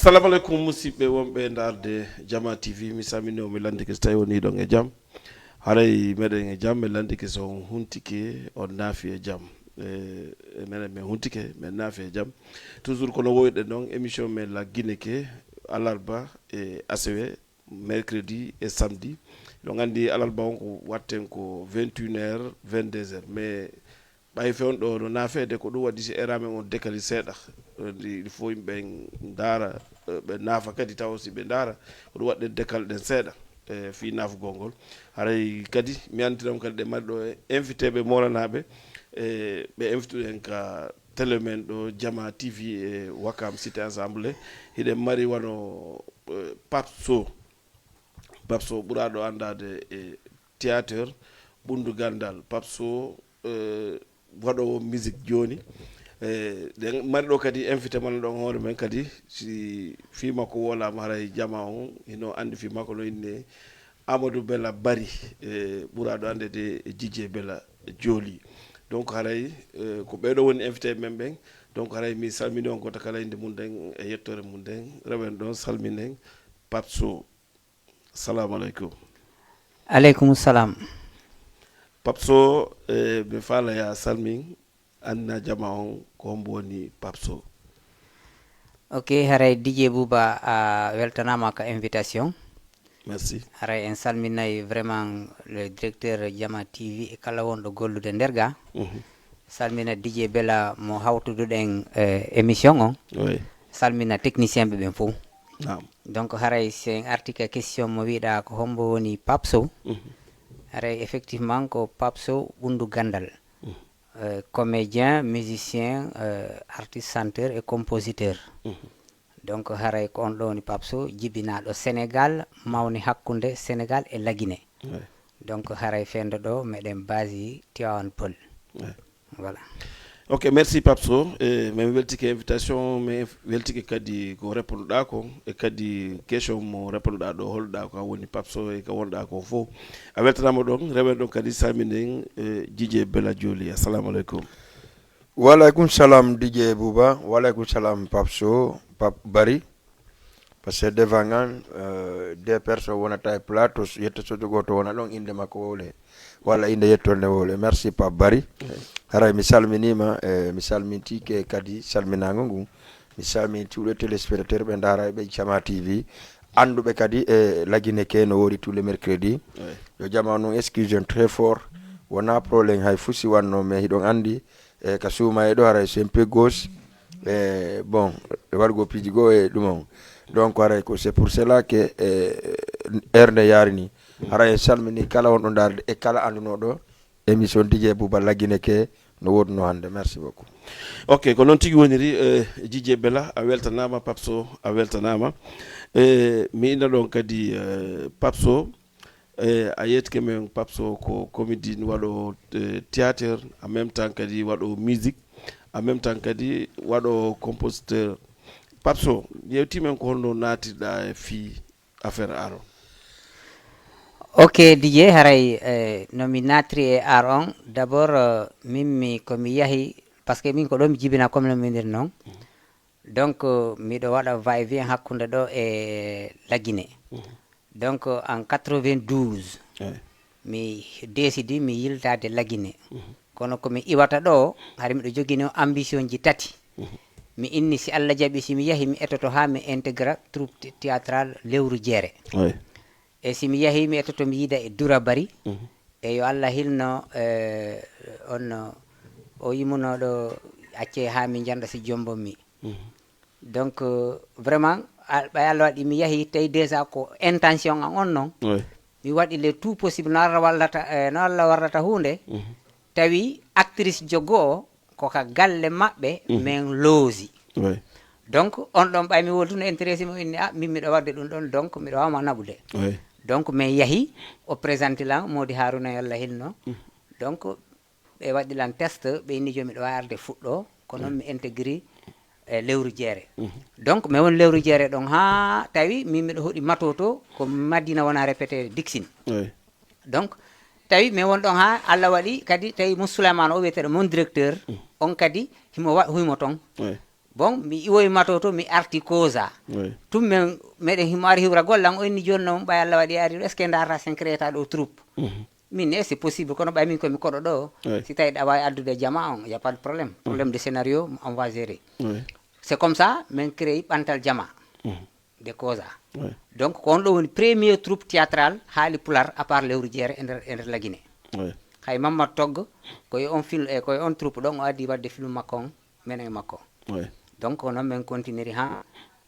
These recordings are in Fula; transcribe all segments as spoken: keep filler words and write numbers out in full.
Assalamu aleykum, musidɓe wonɓe ndaarde Jama T V. Mi salmini on, mi lanndike so tawi on hiɗon e jam. Haray meɗen e jam, mi lanndike so on huntike, on naafi e jam. E, e menen, min huntike, min naafi e jam. Toujours kono woyɗen noon, émission men La Guinée ke, alarba e asewe, mercredi e samedi. Hiɗon anndi alarba on ko watten ko vingt et une heures, vingt-deux heures. Mais ɓay fewndo no naafeede, ko ɗum waɗi si era men on décalé seeɗa. Il faut yimɓe ɓen ndaara, eh, ɓe naafa kadi taw si ɓe ndaara, ko ɗum waɗi ɗen décalé ɗen seeɗa, eh, fii naafugol ngol. Haray kadi mi anndira on kadi ɗe mari ɗo invité ɓe moolanaaɓe, eh, ɓe invité en ka télé men ɗo Jama T V e Wakam Cité Ensemble. Hiɗen mari wano, eh, Pape Sow. Pape Sow ɓuraaɗo anndaade e théâtre Ɓunndu Ganndal. Pape Sow, eh, waɗoowo musique jooni. Eh, ɗen mari ɗo kadi invité mon ɗon hoore men kadi, si fii makko wowlaama haray jama on hino anndi fii makko no inne Amadou Bella Bari, eh, ɓuraaɗo anndeede e Dj Bella Jooli. Donc haray, eh, ko ɓee ɗoo woni invité men ɓen. Donc haray mi salmini on gooto kala innde mum nden e yettoore mum nden. Rewen ɗon salminen Pape Sow. Assalamu aleykum. Aleykum salam. Pape Sow, eh, mi faala ya salmin, anna jama on ko hombo woni Pape Sow. Ok, haray D J Bouba, a weltanama ka invitation. Merci. Haray en salminay vraiment le directeur Jama T V e kala wonɗo gollude nder ga. Mhm. Salmina D J Bella mo hawtuduɗen, eh, émission on. Oui. Salmina technicien ɓe ɓen fof. Naam. Donc haray si en arti ka question mo wiɗa ko hombo woni Pape Sow? Mhm. Haray effectivement ko Pape Sow Ɓunndu Ganndal. Mhm. Euh, comédien, musicien, euh, artiste, chanteur et compositeur. Mhm. Donc haray ko on ɗo woni Pape Sow, jibinaaɗo Sénégal, mawni hakkunde Sénégal e La Guinée. Ouais. Donc haray fewndo ɗo meɗen base Tivaouane Peulh. Ouais. Voilà. Ok, merci Pape Sow. Eh, min weltike invitation, min weltike kadi ko réponduɗa ko, e kadi question mo réponduɗa ɗo, holɗa ko a woni Pape Sow e ko wonɗa ko fof. A weltanama ɗon, rewen ɗon kadi salminen, eh, Dj Bella Jooli. Assalamu aleykum. Wa aleykum salam D J Bouba, wa aleykum salam Pape Sow, Pape Bari. Parce que devant an, euh, deux personnes wonata e plateau, yetto sojo gooto wona ɗon, innde makko wowle, walla innde yettonde wowle. Merci Pape Bari. Eyi. Haray mi salminiima, e mi salmintike kadi salminaango ngun. Mi salmini tous les téléspectateurs ɓe ndaara ɓe Jama T V, annduɓe kadi e La Guinée ke no woodi tous les mercredis. Eyi. Yo jama on excuse on très fort. Wona problème hay fuu si wanno, mais hiɗon anndi, e ka suuma e ɗo haray c'est un peu gauche. E bon, e waɗugo piiji goo e ɗum on. Donc haray ko c'est pour cela que, e, heure nde yaari ni. Haray en salmini kala wonɗo ndaarde e kala anndunoɗo émission D J Bouba La Guinée ke no woodunoo hannde. Merci beaucoup. Ok, ko noon tigi woniri, eh, Dj Bella, a weltanaama, Pape Sow, a weltanaama. Eh, mi inna ɗon kadi, eh, Pape Sow, eh, a yeetike men Pape Sow ko comédien waɗo, eh, théâtre, en même temps kadi waɗo musique, en même temps kadi waɗo compositeur. Pape Sow, yewti men ko honno naatirɗa e fii affaire art on? Ok, D J, haray, eh, no mi naatri e art on, d'abord, eh, min mi, ko mi yahi, parce que min ko ɗo mi jibina, comme no mi winndir noon. Donc, eh, miɗo waɗa va-et-vient hakkunde ɗo e La Guinée. Mhm. Donc, eh, en quatre-vingt-douze, eyi, mi décidi mi yiltaade La Guinée. Mhm. Kono ko mi iwata ɗo, hari miɗo jogino ambition ji tati. Mhm. Mi inni si Allah jaɓi, si mi yahi, mi etoto haa mi intégra troupe thé-, théâtrale Lewru Jeere. Oui. E si mi yahi, mi etoto mi yiida e Dura Bari. Mhm. E yo Allah hilno, eh, on, o yimunoɗo acce haa mi njanda si jombon mi. Mhm. Donc, euh, vraiment, a-, ɓay Allah waɗi mi yahi, tawi déjà ko intention an on non. Oui. Mi waɗi le tout possible, no Allah wallata, eh, no Allah warrata huunde. Mhm. Tawi actrice jogo o, ko ka galle maɓɓe, mhm, min loosi. Oui. Donc, on ɗon ɓay mi wolduno intéressé mo inni, "Ah, min miɗo waɗde ɗum ɗon, donc miɗo waawma naɓude." Oui. Donc, min yahi, o présente lan, Mody Harouna, yo Allah hilno. Mhm. Donc, ɓe waɗi lan test, ɓe inni jooni miɗo waawi arde fuɗɗo, ko noon mi integri e Lewru Jeere. Mhm. Donc, mi won Lewru Jeere ɗon haa tawi min miɗo hoɗi Mato to, ko Madina wona répété Dixine. Oui. Donc, tawi mi won ɗon haa Allah waɗi kadi tawi Moussa Souleymane o wiyeteeɗo mon directeur, mhm, on kadi himo wa-, huymo toon. Oui. Bon, mi iwoyima to to, mi arti Koza. Oui. Tun men, meɗen himo ari hiwra golle an, o inni jooni non, ɓay Alla waɗi ari ɗo, est-ce que ndarta sen créeta ɗo troupe? Min ne, c'est possible, kono ɓay min ko mi koɗo ɗo, Oui. Si tawi ɗa wawi addude jama on, y a pas de problème. Problème de scénario, on va gérer. Oui. C'est comme ça, min créé Ɓantal Jama Mhm. de Koza. Oui. Donc, ko on ɗo woni premier troupe théâtrale haali pular, à part Lewru Jeere e nder, e nder la Guinée. Oui. Hay Mamadou Togg, ko e on film, e ko e on troupe ɗon o addi wadde film makko on, menen e makko. Oui. Donc, ko noon min continuiri ha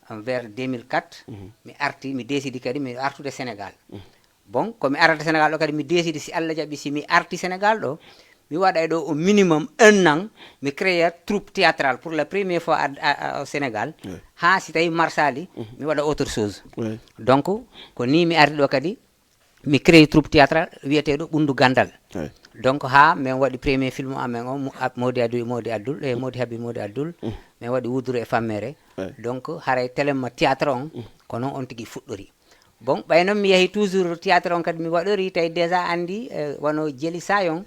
vers deux mille quatre, mi arti, mi décidi kadi mi artude Sénégal. Bon, ko mi arata Sénégal ɗo kadi, mi décidi, si Allah jaɓi, si mi arti Sénégal ɗo, mi waɗa ɗo au minimum un an, mi créa troupe théâtrale pour la première fois à, à, à, au Sénégal. Oui. Ha si tawi marsali, mi waɗa autre chose. Oui. Donc, ko ni mi ari ɗo kadi, mi créé troupe théâtrale wiyeteɗo Ɓundu Gandal. Oui. Donc, ha min waɗi premier film amen o, Mo-, Ab-, Modi Abdou, Modi Abdoul, e Modi Habi, Modi Abdoul. Min waɗi Wuduru e Fammere. Ouais. Donc, haray théâtre on, ko noon on tigi fuɗɗori. Bon, ɓay noon mi yahi toujours théâtre on kadi mi waɗori, tawi déjà andi, eh, wano Jeli Sayon,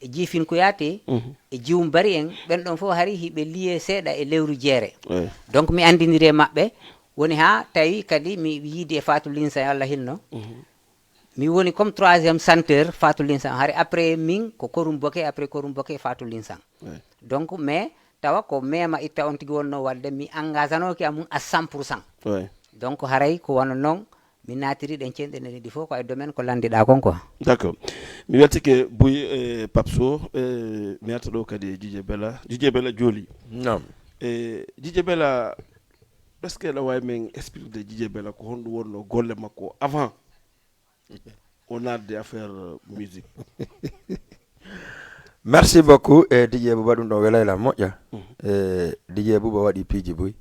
e Jiifin Kuyaate, e Jiwum Bari en, ɓen ɗon fof hari hiɓe lié seeɗa e Lewru Jeere. Ouais. Donc, mi andiniri e maɓɓe, woni ha tawi kadi mi yiidi e Fatou Linsan, Allah hilno. Mi woni comme troisième chanteur, Fatou Linsan. Hari après min ko Korum Boke, après Korum Boke, Fatou Linsan. Ouais. Donc, mais tawa ko mema itta on tigi wonno wadde, mi engaganoki amum à cent pour cent. Ouais. Donc, haray ko wano noon, mi naatiri ɗen cenɗe ɗen ɗiɗi fof ko e domaine ko lanndiɗaa kon quoi. D'accord. Mi weltike Buy e Papso, e mi arta ɗo kadi e Jije Bela. Jije Bela Jooli. Naam. E Jije Bela, est-ce que aɗa waawi men expliquer Jije Bela ko honɗum wonno golle makko avant o naatde affaire, euh, musique? Merci beaucoup. E Didier Bouba, ɗum ɗon welayla moƴƴa. E Didier Bouba waɗi piiji buy.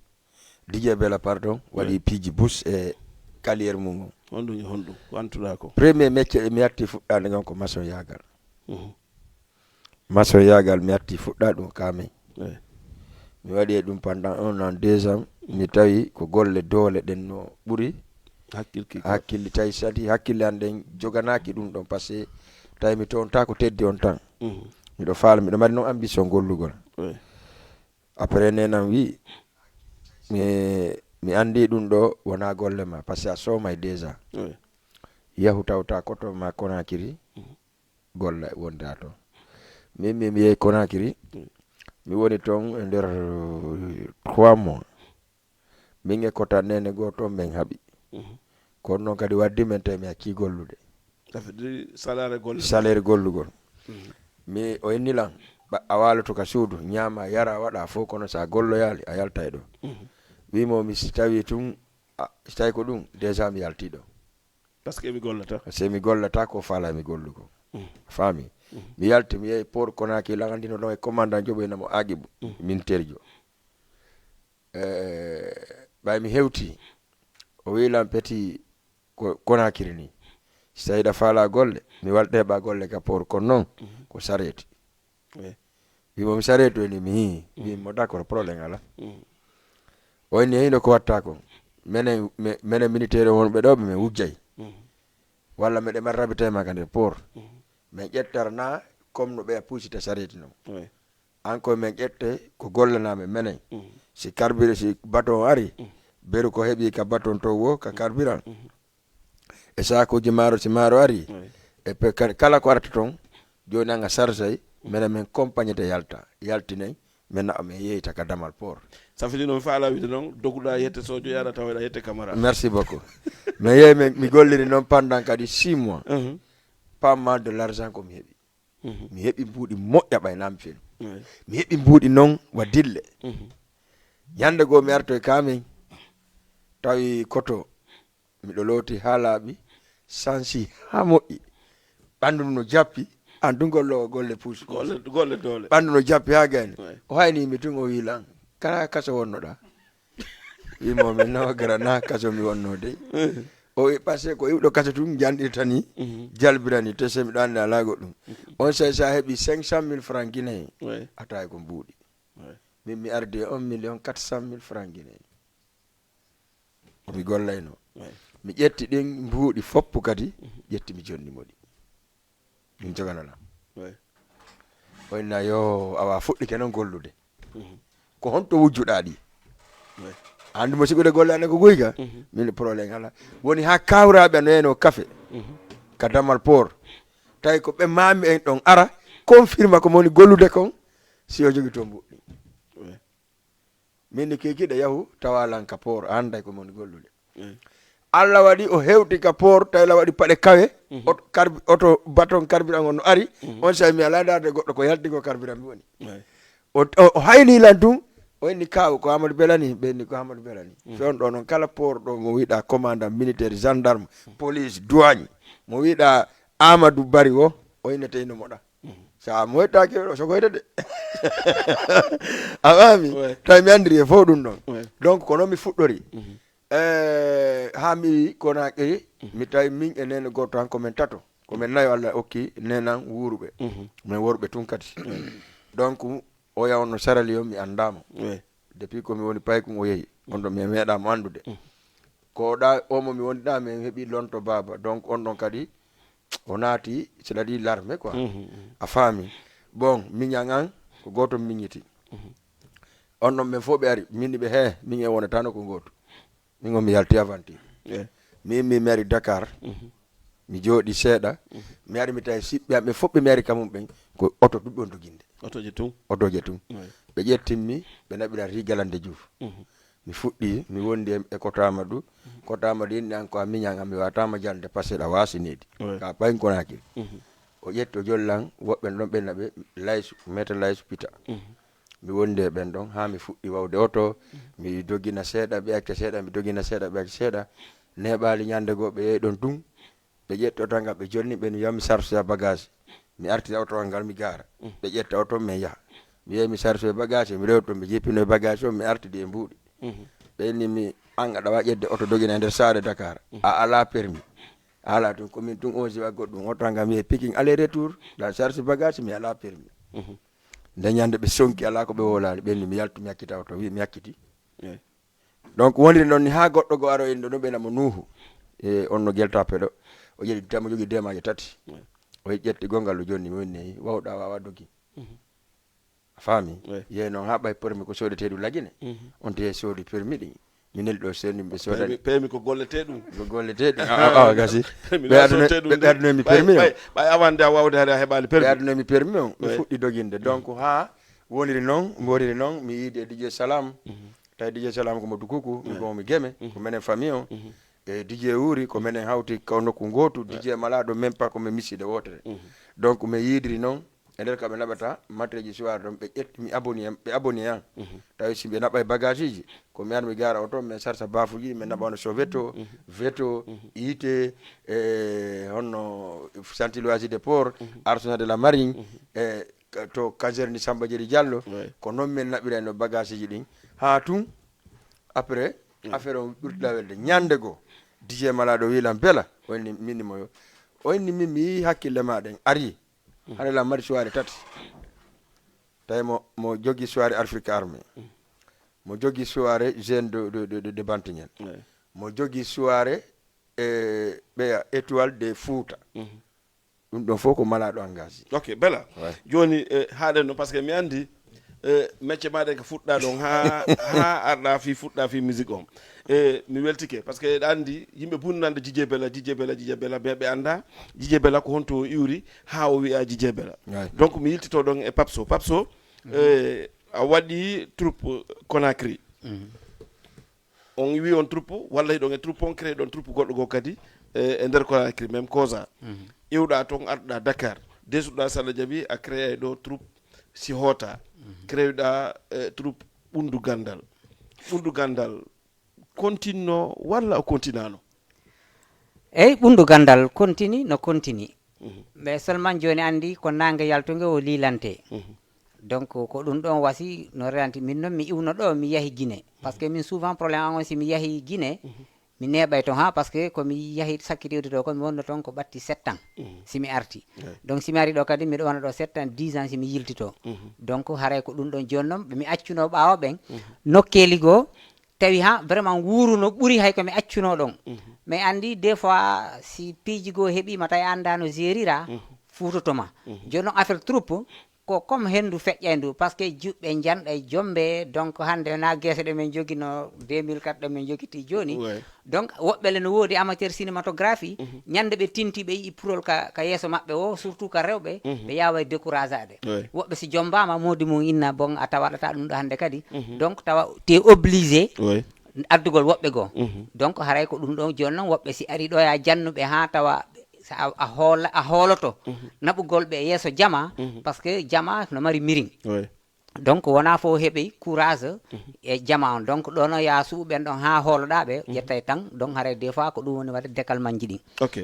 Didier Bela, pardon, waɗi piiji bus e carrière mum o. Honɗum e honɗum? Ko antuɗaa ko? Premier métier mi arti fuɗɗaade ngon ko maçon yaagal. Mhm. Maçon yaagal mi arti fuɗɗaade ɗum kamen. Eh. Mi waɗi e ɗum pendant un an, deux ans. Mi tawi ko golle doole ɗen no ɓuri Hakkilki ko. Hakkille tawi sadi, hakkille an ɗen joganaaki ɗum ɗon, parce que tawi mi toonta ko teddi on tan. Mhm. Miɗo faala, miɗo mari noon ambition gollugol. Eh. Après nenam wi mi, mi andi ɗum ɗo wona golle ma, parce que a soomay déjà. Eh. Yahu tawta koto ma Konakiri, golla wonda toon. Min, min mi yehi Konakiri, mi woni toon e nder, euh, trois mois. Min e kota nene goo toon min haɓi. Kono noon kadi waddi min tawi mi accii gollude. Ça fait du salaire golle. Salaire gollugol. Mi o inni lan, ɓa-, a waaloto ka suudu, ñaama, yara, waɗa fof, kono so a golloyaali, a yaltay ɗo. Wimo mi si tawi tun, a, si tawi ko ɗum, déjà mi yalti ɗo. Parce que mi gollata. Parce que mi gollata ko faala mi gollugo. Faami? Mi yalti, mi yehi port Konakiri, lan andino ɗon e commandant Joɓo, ina mo Agibu, min terjo. Eh, ɓay mi hewti, o wi lan peti ko Konakiri ni. Si tawi ɗa faala golle, mi walta heɓa golle ka port, kono noon ko sareeti. Eh. Wimo mi sareeti woni mi hii. Wimo d'accord, problème ala. O inni hino ko watta kon. Menen, me-, menen militaire wonɓe ɗo ɓe men wujjay. Walla meɗen mari ravitaillement ka nder port. Men ƴettara na comme no ɓe puusita sareeti noon. Ouais. An koye men ƴette ko gollanaamen menen. Si carburant, si bateau on ari, beru ko heɓi ka bateau on to wo, ka carburant. E saakuuji maaro, si maaro ari, Ouais. e pe-, ka-, kala ko arata toon, jooni an a sarsay, menen men compagnete yalta, yaltinen, men naɓa men yeyta ka damal port. Ça fait noon faala wiide noon, doguɗa yette sojo, yaɗa tawoɗa yette camarade. Merci beaucoup. Mais yehi men, mi golliri noon pendant kadi six mois. Mhm. Pas mal de l'argent ko mi heɓi. Mhm. Mi heɓi mbuuɗi moƴƴa ɓay nam fino. Ouais. Mi heɓi mbuuɗi noon wa dille. Mhm. Ñande goo mi artoy ka men, tawi koto miɗo looti haa laaɓi, sansi haa moƴƴi. Ɓanndu no jappi, an tun gollo golle puus. Golle, golle doole. Ɓanndu no jappi haa gayni. Ouais. O hayni mi tun, o wi lan, kala kaso wonnoɗa? Wimo mi no gara na kaso mi wonno dey. O wi parce que ko iwɗo kaso tun janɗirta ni, jalbira ni, te se miɗo anndi alaa goɗɗum. On say sa heɓi cinq cent mille francs guinéen, Ouais. a tawi ko mbuuɗi. Ouais. Min mi ardi e un million quatre cent mille francs guinéen. Ko mi gollayno. Ouais. Mi ƴetti ɗin mbuuɗi foppu kadi, ƴetti mi jonni moɗi. Min joganana. Ouais. O inna yo awa fuɗɗike noon gollude. Ko honto wujjuɗaa ɗi? Anndi mo siɓude golle anen ko guyga. Min problème ala. Woni haa kawraɓe no yeno kafe ka damal port. Tawi ko ɓe mami en ɗon ara confirma ko moni gollude kon, si o jogi toon mbuɗɗi. Min ni kikiɗe yahu tawalan ka port, a annday ko moni gollude. Allah waɗi o hewti ka port, tawi la waɗi paɗe kawe. Oto baton carburant on no ari. On sawi mi ala darde goɗɗo, ko yalti ko carburant mi woni. O hayni lan tun. O inni kaw ko Amadou Belani, ɓe inni ko Amadou Belani. Fe on ɗo noon kala port ɗo mo wiɗa commandant militaire, gendarme, police, douane, mo wiɗa Amadou Bari o, o innete ino moɗa. Sa mo yettaki ɗo so koyde de. A faami? Tawi mi andiri e fof ɗum ɗon. Donc ko noon mi fuɗɗori. Eh, haa mi wi Conakry, mi tawi min e nene goto tan ko men tato. Ko men nayo Allah okki nenan wuuruɓe. Men worɓe tun kadi. Donc oya on no sarali on mi anndamo. Depuis ko mi woni paykun o yehi. On ɗon mi meeɗa mo anndude. Ko ɗa omo mi wonɗa mi heɓi lonto baaba. Donc on ɗon kadi o naati, c'est-à-dire l'armée quoi. A faami? Bon, miñan an ko goto mi miñiti. On ɗon ɓen fof ɓe ari, min ɓe he, min e wonatano ko goto. Min on mi yalti aventure. Mi immi mi ari Dakar. Mi jooɗi seeɗa. Mi ari mi tawi siɓɓe am ɓe fof ɓe mi ari kamum ɓen ko oto ɗuɗɗon doginde. Otoje tun. Otoje tun. Ɓe ƴettimmi ɓe naɓira Rigalande Diouf. Mi fuɗɗi mi wondi e Kota Amadou. Kota Amadou inni an ko a miñan am mi watama jalde parce que ɗa wasi nedi. Ka payin Konakiri. O ƴetti o jollan woɓɓe ɗon ɓe naɓe laysu, meta laysu pita. Mi wondi e ɓen ɗon haa mi fuɗɗi wawde oto. Mi dogina seeɗa ɓe acca seeɗa, mi dogina seeɗa ɓe acca seeɗa. Neeɓaali ñande goo ɓe yehi ɗon tun. Ɓe ƴetti oto ngal ɓe jonni ɓe mi wiya mi sarsoya bagage. Mi artira oto ngal mi gaara. Ɓe ƴetta oto men yaha. Mi yehi mi sarsoya bagage mi rewto ɓe jippino e bagage o mi artidi e mbuuɗi. Ɓe inni mi an aɗa wawi ƴettude oto dogina e nder saare Dakar. A ala permis. A ala tun komin tun on siwa goɗɗum oto ngal mi yehi picking aller retour. Ɗa sarse bagage mi ala permis. Nde ñande ɓe sonki ala ko ɓe wolani ɓe inni mi yaltu mi accita oto wi mi acciti. Donc woniri noon ni haa goɗɗo go aroyini ɗo ɗum ɓe namo Nuuhu e on no gelta peɗo. O ƴetti tamo jogii demaje tati. O ƴetti gongal ɗo jonni mi wonni wawɗa wawa dogi. A faami? Yehi noon haa ɓay permis ko soodetee ɗum lagine. On te soodi permis ɗin. Mi neli ɗo seeni ɓe soodani. Permis ko golletee ɗum. Ko golletee ɗum. Awa gasi. Ɓe addunoy mi permis o. Ɓay avant de a wawde hari a heɓaali permis. Ɓe addunoy mi permis o. Mi fuɗɗi doginde donc haa woniri noon woniri noon mi yiidi e Didier Salam. Tawi Didier Salam ko mo Dukuku, min ko mi Geme, ko menen famille o. E Didier Wuri ko menen hawti ko nokku gootu. Didier Malado même pas ko men miside wootere. Donc mi yiidiri noon e nder ka ɓe naɓata mateji soir ɗon ɓe ƴetti mi aboni en ɓe aboni en. Tawi si ɓe naɓa e bagage ji ko mi ar mi gara oto min sarsa bafuji min naɓa hono so veto, veto, ite, e honno chantiloise de port, arsenal de la marine, e to caserne Samba Jeri Diallo. Ko noon min naɓirayno bagage ji ɗin haa tun. Après affaire on ɓurti lawelde ñande goo Didier Malado wi lan bela o inni minni mo yo o inni min mi yii hakkille ma ɗen ari. Hade lan mari soirée tati. Tawi mo mo jogi soirée Afrique Armée, mo jogi soirée jeune de de de de Bantiñel, mo jogi soirée e ɓeya étoile de Fouta. Ɗum ɗon fof ko malaaɗo engagé. Ok bela. Jooni e haaɗen ɗo par ce que mi anndi e mecce maɗa ko fuɗɗa ɗon ha ha arɗa fi fuɗɗa fi musique on. E mi weltike par ce que eɗa anndi yimɓe bununande Didier Bella Didier Bella Didier Bella mais ɓe annda Didier Bella ko honto o iwri ha o wiya Didier Bella. Donc mi yiltito ɗon e Papso Papso. E a waɗi troupe Conakry. On iwi on troupe walla hiɗon e troupe on créé ɗon troupe goɗɗo goo kadi e e nder Conakry même cosa. Iwɗa toon arɗa Dakar desuɗa so Allah jaɓi a créé ɗo troupe si hoota. Créé ɗa e troupe ɓunndu ganndal. Ɓunndu ganndal continno walla o continano? Eyi ɓunndu ganndal contini no contini. Mais seulement jooni anndi ko naange yaltunge o liilante. Donc ko ɗum ɗon wasi no relanti min noon mi iwno ɗo mi yahi Guinée parce que min souvent problème an on si mi yahi Guinée mi neeɓay toon ha parce que ko mi yahi sakkitiwde ɗo ko mi wonno toon ko ɓatti sept ans si mi arti. Donc si mi ari ɗo kadi miɗo wona ɗo sept ans dix ans si mi yiltito. Donc haray ko ɗum ɗon jooni noon ɓe mi accuno ɓaawo ɓen nokkeeli goo tawi ha vraiment nguuru no ɓuri hay ko mi accuno ɗon. Mais anndi des fois si piiji goo heɓima tawi a annda no gérira fuutotoma. Jooni noon affaire troupe ko comme henndu feƴƴay ndu, parce que juɓɓe njanɗa e jombe. Donc hannde na geese ɗe min njogino deux mille quatre ɗe min njogiti jooni. Donc woɓɓe le no woodi amateur cinématographie, ñande ɓe tinti, ɓe yi'i pulol ka, ka yeeso maɓɓe o, surtout ka rewɓe, ɓe yaawa décourageade. Woɓɓe si jombaama, moodi mum inna, bon, a tawa waɗata ɗum ɗo hannde kadi. Donc tawa te obligé addugol woɓɓe goo. Donc haray ko ɗum ɗon jooni noon, woɓɓe si ari ɗo ya jannuɓe haa tawa sa a, a hoola-, a hooloto naɓugol ɓe yeeso jama, parce que jama no mari mirin. Donc wona fof heɓi courage e jama on. Donc ɗo no ya suɓu ɓen ɗon haa hooloɗa ɓe, ƴettay tan. Donc haray des fois ko ɗum woni waɗde décalmanji ɗin. Ok.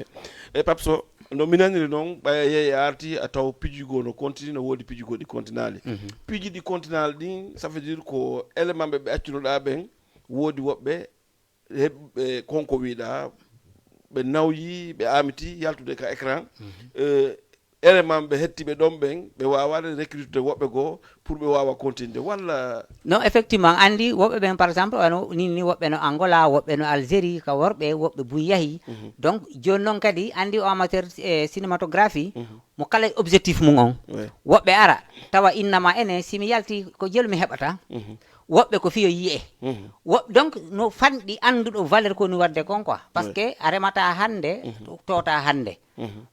E Pape Sow, no mi naniri noon, ɓaya yeeyi a arti a taw piiji goo no continue, no woodi piiji goo ɗi continaali. Piiji ɗi continaali ɗin, ça veut dire ko élément ɓe ɓe accunoɗa ɓen, woodi woɓɓe heɓ-, ɓe konko wiɗa, ɓe nawyi, ɓe amiti yaltude ka écran. Eh, élément ɓe hettiɓe ɗon ɓen, ɓe wawaade recrutude woɓɓe goo pour ɓe wawa continude, walla? Non, effectivement, anndi woɓɓe ɓen, par exemple, wano ni, ni woɓɓe no Angola, woɓɓe no Algérie, ka worɓe, woɓɓe buy yahi. Donc jooni noon kadi, anndi o amateur, eh, cinématographie, mo kala e objectif mum on. Woɓɓe ara, tawa innama ene, si mi yalti ko jelu mi heɓata. Woɓɓe ko fiyo yi'e. Wo-, donc no fanɗi annduɗo valeur ko ni waɗde kon quoi. Parce que a remata hannde, tota hannde.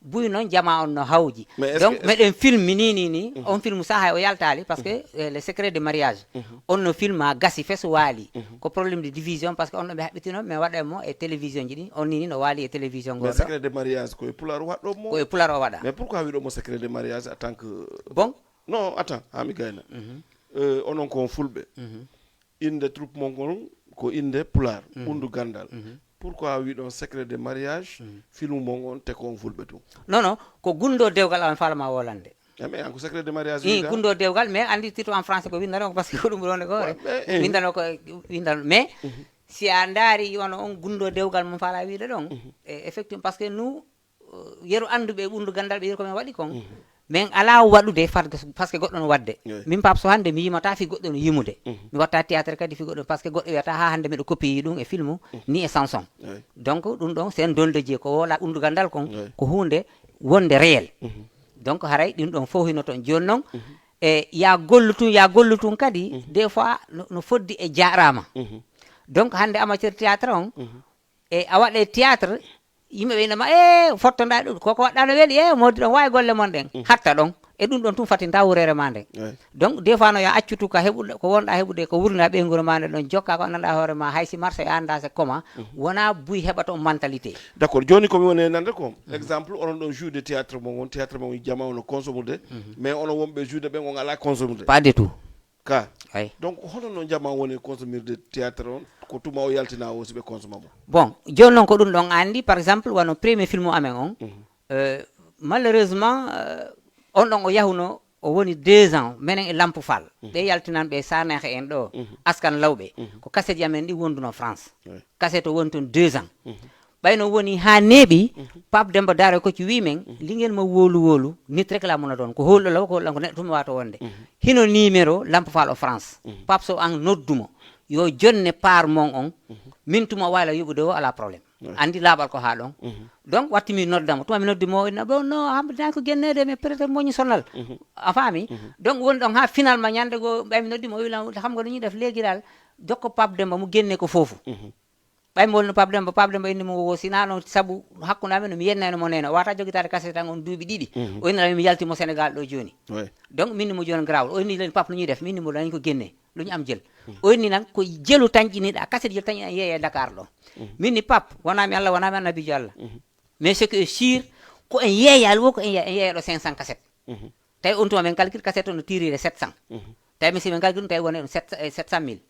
Buy noon jama on no hawji. Donc meɗen filmi ni, ni, ni. On film saha o yaltali parce que, eh, le secret de mariage. On no film a gasi fes waali. Ko problème de division parce que on ɗo ɓe haɓɓitino, mais waɗa mo e télévision ji ɗi. On ni, ni no waali e télévision goo. Mais secret de mariage ko e pulaar waɗɗo mo? Ko e pulaar o waɗa. Mais pourquoi wiɗo mo secret de mariage en tant que... Bon. Non, attends, ha mi gayna. Euh, onon ko on fulɓe. Innde troupe mon ngon ko innde pulaar, ɓunndu ganndal. Pourquoi wiɗon secret de mariage, film mon on te ko on fulɓe tun? Non, non, ko gunndo dewgal amen faalama wolande. Eh, mais an ko secret de mariage wiɗa? Gunndo dewgal, mais anndi titre en français ko winndano ko, parce que ko ɗum ɗon ko. Windano ko, windano. Mais si a ndaari wano on gunndo dewgal mo faala wiide ɗon, e effectivement, parce que nous, euh, yeru annduɓe e ɓunndu ganndal ɓe yeru ko min waɗi kon. Min alaa waɗude fat, parce que goɗɗo no waɗde. Min Pape Sow hannde mi yimata fi goɗɗo no yimude. Mi watta théâtre kadi fi goɗɗo, parce que goɗɗo wiyata ha hannde miɗo copier ɗum e film, ni e chanson. Donc ɗum ɗon c'est un don de Dieu, ko wola ɓunndu ganndal kon, ko huunde wonde réel. Donc haray ɗum ɗon fof hino toon. Jooni noon, e ya gollu tun, ya gollu tun kadi, des fois no, no foddi e jaaraama. Donc hannde amateur théâtre on, e a waɗe théâtre, yimɓe ɓe innama, "E, fottonɗaa ɗum, koko waɗɗaa no weli, e, moodi ɗon, waawi golle mon ɗen." Hatta ɗon. E ɗum ɗon tun fatinta wureere ma nden. Donc des fois no ya accutu ka heɓuɗo, ko wonɗa heɓude, ko wurna ɓeynguure ma nde ɗon, jokka ko nanɗa hoore ma, hay si marché e annda se koma, wona buy heɓata on mentalité. D'accord, jooni ko mi woni e nande ko, exemple, onon ɗon jouer de théâtre mon on, théâtre mon on jama ono consommude, mais onon wonɓe jouer ɓen on ala consommude. Pas du tout. Ka. Ay. Donc hono no jama woni consomirde théâtre on, ko tuma o yaltina o si ɓe consomma mo? Bon, jooni noon ko ɗum ɗon anndi, par exemple, wano premier film amen on, euh, malheureusement, euh, on ɗon o yahuno, o woni deux ans, menen e Lampu Fall. Ɓe yaltinan ɓe Saneexe en ɗo, Askan Lawɓe. Ko kaseji amen ɗi wonduno France. Kaset o woni toon deux ans. Ɓayno woni haa neeɓi, Pape Demba Daaro Kocci wi men, lingel mo wolu wolu, nit rek la mën a doon. Ko hoolɗo law, ko hoolɗo ko neɗɗo tuma waato wonde. Hino numéro Lampu Fall o France. Pape Sow an noddumo. Yo jonne paar mon on, min tuma wayla yoɓude o ala problème. Anndi laaɓal ko haa ɗon. Donc watti mi noddamo. Tuma mi noddi mo, o inna, "Bon, non, am, dan ko genneede, mais peut-être moñi sonal." A faami? Donc woni ɗon haa finalement ñande go ɓay mi noddi mo, o wi lan, "Xam nga lu ñuy def léegi daal, jokko Pape Demba mu génne ko foofu." Ɓay mo wonno Pape Demba, Pape Demba inni mo, "Wo, si naa noon sabu hakkunde amen, no mi yennayno mo neene. O wata jogitaade kaset tan on duuɓi ɗiɗi." O inni lan mi yalti mo Sénégal ɗo jooni. Donc min ni mo jooni garaawol. O inni lan, "Pape, lu ñuy def?" Min ni mo lan ko génne. Lu ñu am jël. O inni lan ko jelu tan ƴiniɗa, kaset jelu tan ƴiniɗa yeeya Dakar ɗo. Min ni, "Pape, wona mi Allah, wona mi annabijo Allah. Mais ce qui est sûr, ko en yeeya, wo ko en yeeya, en yeeya ɗo cinq cents kaset." Tawi on tuma min calcul cassette on no tirire sept cents. Tawi mi si min calcul ɗum tawi woni ɗum sept, eh, sept cent mille.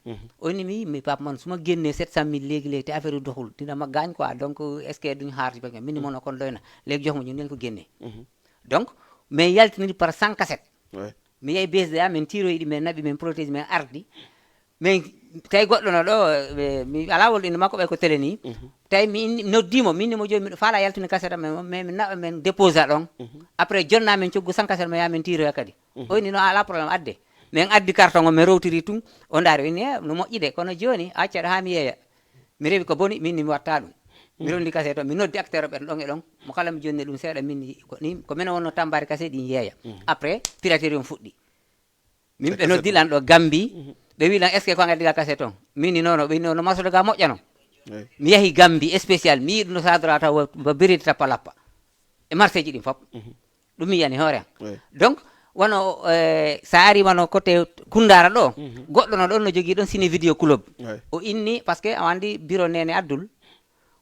O inni mi, mi, "Pape, man suma génne sept cent mille léegi léegi te affaire u doxul, dina ma gaañ quoi, donc est-ce que duñ xaar ci ba min ni mono kon doy na. Léegi jox ma ñu neen ko génne." Donc mais yaltiniri par cent cassette. Mi yehi B S D A, min tiroyi ɗi, min naɓi, min protégé, min ardi. Mais tawi goɗɗo no ɗo, eh, mi alaa wolde inde makko, ɓay ko télé ni. Tawi mi inni, noddi mo, min ni mo jooni miɗo faala yaltude cassette am, mais, mais mi naɓa, min déposa ɗon. Après jonna min coggu cent cassette, mi yaha min tiroya kadi. O inni no ala problème, adde. Min addi carton o, min rowtiri tun. O ndaari, o inni, "Eh, no moƴƴi de, kono jooni acca ɗo haa mi yeeya." Mi rewi ko boni, min ni mi watta ɗum. Mi rondi cassette o, mi noddi acteur ɓen ɗon e ɗon. Mo kala mi jonni ɗum seeɗa, min ni ko ni, ko min wonno tambari cassette ɗin yeeya. Après, piraterie on fuɗɗi. Min ɓe noddi lan ɗo Gambi. Ɓe wi lan, est ce que ko an addi ga cassette on? Min ni nono, ɓe nono masoɗo ga moƴƴano. Mi yahi Gambi spécial, mi yiɗi no sadora taw ba biride tappa lappa. E marché ji ɗin fop. Ɗum mi yiyani hoore am. Donc, wano, eh, sa ari wano côté Kundara ɗo, goɗɗo no ɗon no jogii ɗon ciné vidéo club. O inni, parce que a andi bureau Nene Abdul,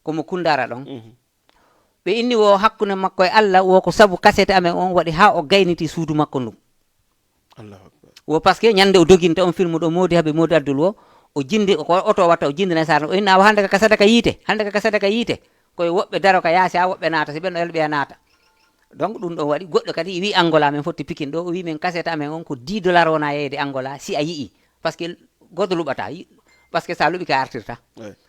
ko mo Kundara ɗon. Ɓe inni wo hakkunde makko e Allah, wo ko sabu cassette amen on waɗi ha o gayniti suudu makko ndun. Wo parce que ñande o doginta on film ɗo Modi Habi, Modi Abdul wo, o jindi ko oto watta, o jindina sar, o inna awa hande ka sadaka yiite, hande ka sadaka yiite. Koye woɓɓe daro ka yaasi ha woɓɓe naata, si ɓen ɗo elɓe a naata. Donc ɗum ɗon waɗi goɗɗo kadi wi Angola men fotti pikin ɗo, o wi men cassette amen on ko dix dollars wona yeyde Angola si a yi'i. Parce que goto luɓata, yi- parce que sa luɓi ka artirta.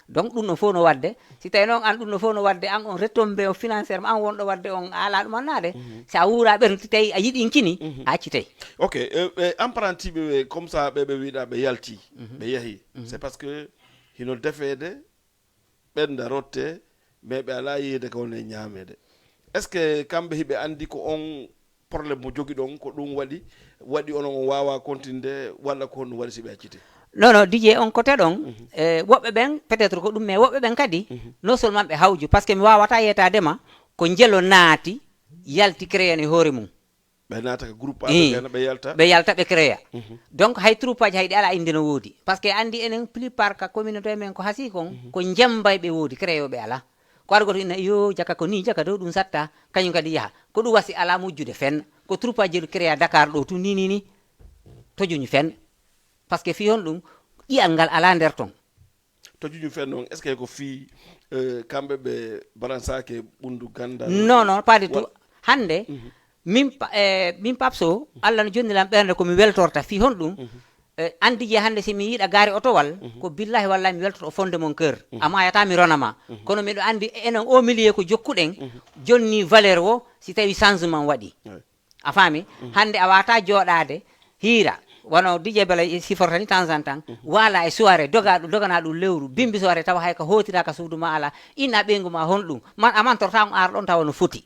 Donc ɗum ɗon fof no waɗde, si tawi noon an ɗum ɗon fof no waɗde, an on retombé o financièrement, an wonɗo waɗde on a ala ɗum annade, sa wuura ɓernde, si tawi a yiɗi kini, a accitay. Ok, euh, euh, apprenti ɓe, ɓe, comme ça ɓe, ɓe wiɗa ɓe yalti, ɓe yahi. C'est parce que hino defeede, ɓenda rotte, mais ɓe ala yeyde ko woni e ñaamede. Est ce que kamɓe hiɓe andi ko on problème mo jogi ɗon, ko ɗum waɗi, waɗi onon on wawa continde, walla ko honɗum waɗi si ɓe acciti? Non, non, Didier, on côté ɗon, eh, woɓɓe ɓen, peut-être ko ɗum, mais woɓɓe ɓen kadi, non seulement ɓe hawju, parce que mi wawata yetade ma, ko njelo naati, yalti créé e hoore mum. Ɓe naata ko groupe aɓe ɓe yalta, ɓe yalta, ɓe créa. Donc hay troupe aji hay ɗi ala inde no woodi, parce que andi enen plupart ka communauté men ko hasi kon, ko jembay ɓe woodi, créoɓe ala. Ko ar goto inna yo jaka ko ni, jaka dow ɗum satta, kañum kadi yaha. Ko ɗum wasi ala mujjude fenn. Ko troupe aji créa Dakar ɗo tun ni, ni, ni. Tojuñu fenn. Parce que fi honɗum, ƴi'al ngal ala nder ton. Tojuñu fenn on, est ce que ko fii, euh, kamɓe ɓe balansaake ɓundu gandal? Non, non, pas du tout. Hande, min pa- eh, min Pape Sow, Allah no jonni lan ɓernde ko mi weltorta. Fi honɗum? Eh, andi je hande si mi yiɗa gaari otowal, ko billahi wallahi mi weltoto au fond de mon cœur. A mayata mi rona ma. Kono miɗo andi enen o milieu ko jokkuɗen, jonni valeur wo si tawi changement waɗi. A faami? Hande a wata jooɗaade hiira, wano Didier Bala siforta ni temps en temps, wala e soirée, doga ɗum, dogana ɗum lewru, bimbi soirée tawa hay ka hootira ka suudu ma ala, inna ɓeyngu ma honɗum, man a mantorta on ar ɗon tawa no foti.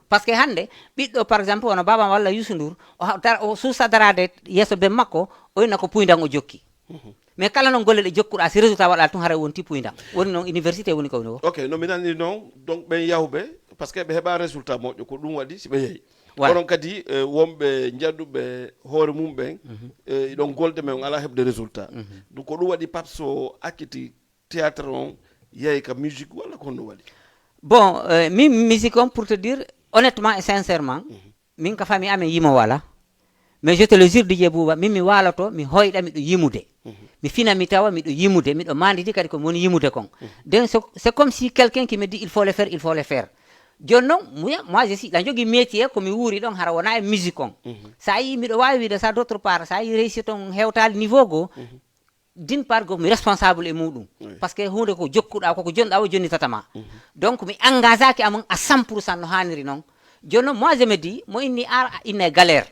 Parce que hande, ɓiɗɗo, par exemple, wano Baba walla Youssou Ndour, o ha- dar- o suusa daraade yeeso ben makko, o inna ko puyndan o jokki. Mais kala non golle ɗe jokkuɗa, si résultat waɗal tun, haray wonti puyndan. Woni non université woni ko woni wo. Ok, no mi nani non, donc ɓen yahuɓe, parce que ɓe heɓa résultat moƴƴo, ko ɗum waɗi si ɓe yehi. Voilà. Onon kadi, eh, wonɓe jaɗuɓe hoore mum ɓen, eh, ɗon golde men on ala heɓde résultat. Donc ko ɗum waɗi Pape Sow acciti théâtre on, yehi ka musique walla ko honno waɗi? Bon, euh, min musique on, pour te dire honnêtement et sincèrement, min ka famille amen yimo wala. Mais je te le jure, Didier Bouba, min mi waloto, mi hoyɗa, miɗo yimude. Mi fina, mi tawa, miɗo yimude, miɗo mandidi kadi ko woni yimude kon. Donc c'est, c'est comme si quelqu'un qui me dit il faut le faire, il faut le faire. Joni non, moi, moi je suis, la jogi métier ko mi wuuri ɗon, hara wona e musique on. Sa yi miɗo wawi wiide ça, d'autre part, sa yi réussite on hewtali niveau go, d'une part, go mi responsable e muɗum. Parce que hunde ko jokkuɗa, koko jonɗa o jonnitata ma. Donc mi engagaki amon à cent pour cent no haniri non. Joni non, moi je me dis, mo inni ar a inna e galère.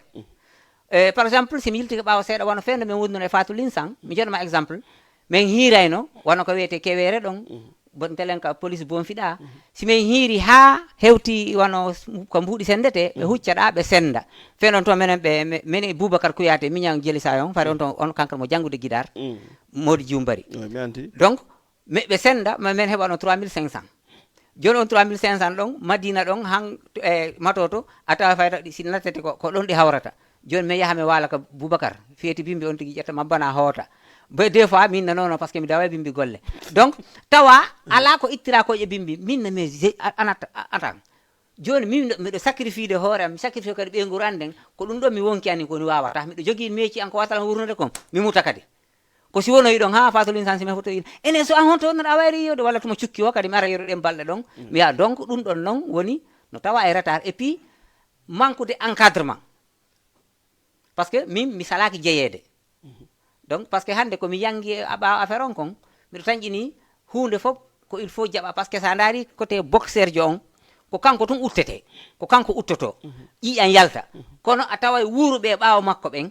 Eh, par exemple, si mi yiltike ɓawo seeɗa, wano fewndo men wonduno e Fatou Linsan, mi joɗoma exemple, min hiirayno, wano ko wiyete Kewere ɗon, bon telen ka police bon fiɗa. Si min hiiri ha hewti wano s- ko mbuuɗi sendete, ɓe hucca ɗa, ɓe senda. Fen on to menen ɓe, me- menen e Boubacar Kouyaté, miñan Jeli Sayon, fare on to on kankar mo janngude gidar, Modi Jumbari. Mi andi. Donc, me- ɓe senda, ma men heɓano trois mille cinq cents. Joni on trois mille cinq cents ɗon, Madina ɗon, han e Matoto, a tawa fayta ɗi, si nattete ko, ko ɗon ɗi hawrata. Joni mi yaha mi wala ka Boubacar, fiyeti bimbi on tigi ƴetta mabbana hoota. Be des fois min nanono parce que mi dawa e bimbi golle. Donc, tawa ala ko ittira ko e bimbi, min na mi je- a- anata a- atan. Joni min miɗo sacrifice hoore am, mi sacrifice kadi ɓeyngu an nden, ko ɗum ɗon mi wonki ani ko ni wawata. Miɗo jogii meci an ko watalan wurnude kon, mi muta kadi. Ko si wono yiɗon ha Fatou Linsan si mi foto yiɗ. Enen so an honto wonnoɗa wayri yiyode walla tuma cukki o kadi mi ara yeru ɗen balɗe ɗon. Mi yaha donc ɗum ɗon non woni no tawa e retard et puis manque de encadrement. Parce que min mi salaki jeyeede. Donc parce que hande ko mi yangi a ɓaawa affaire on kon, miɗo tanƴini hunde fof ko il faut jaɓa parce que sa ndaari côté boxeur jo on ko kanko tun uttete, ko kanko uttoto, ƴiƴan yalta. Kono a taway wuuruɓe e ɓaawo makko ɓen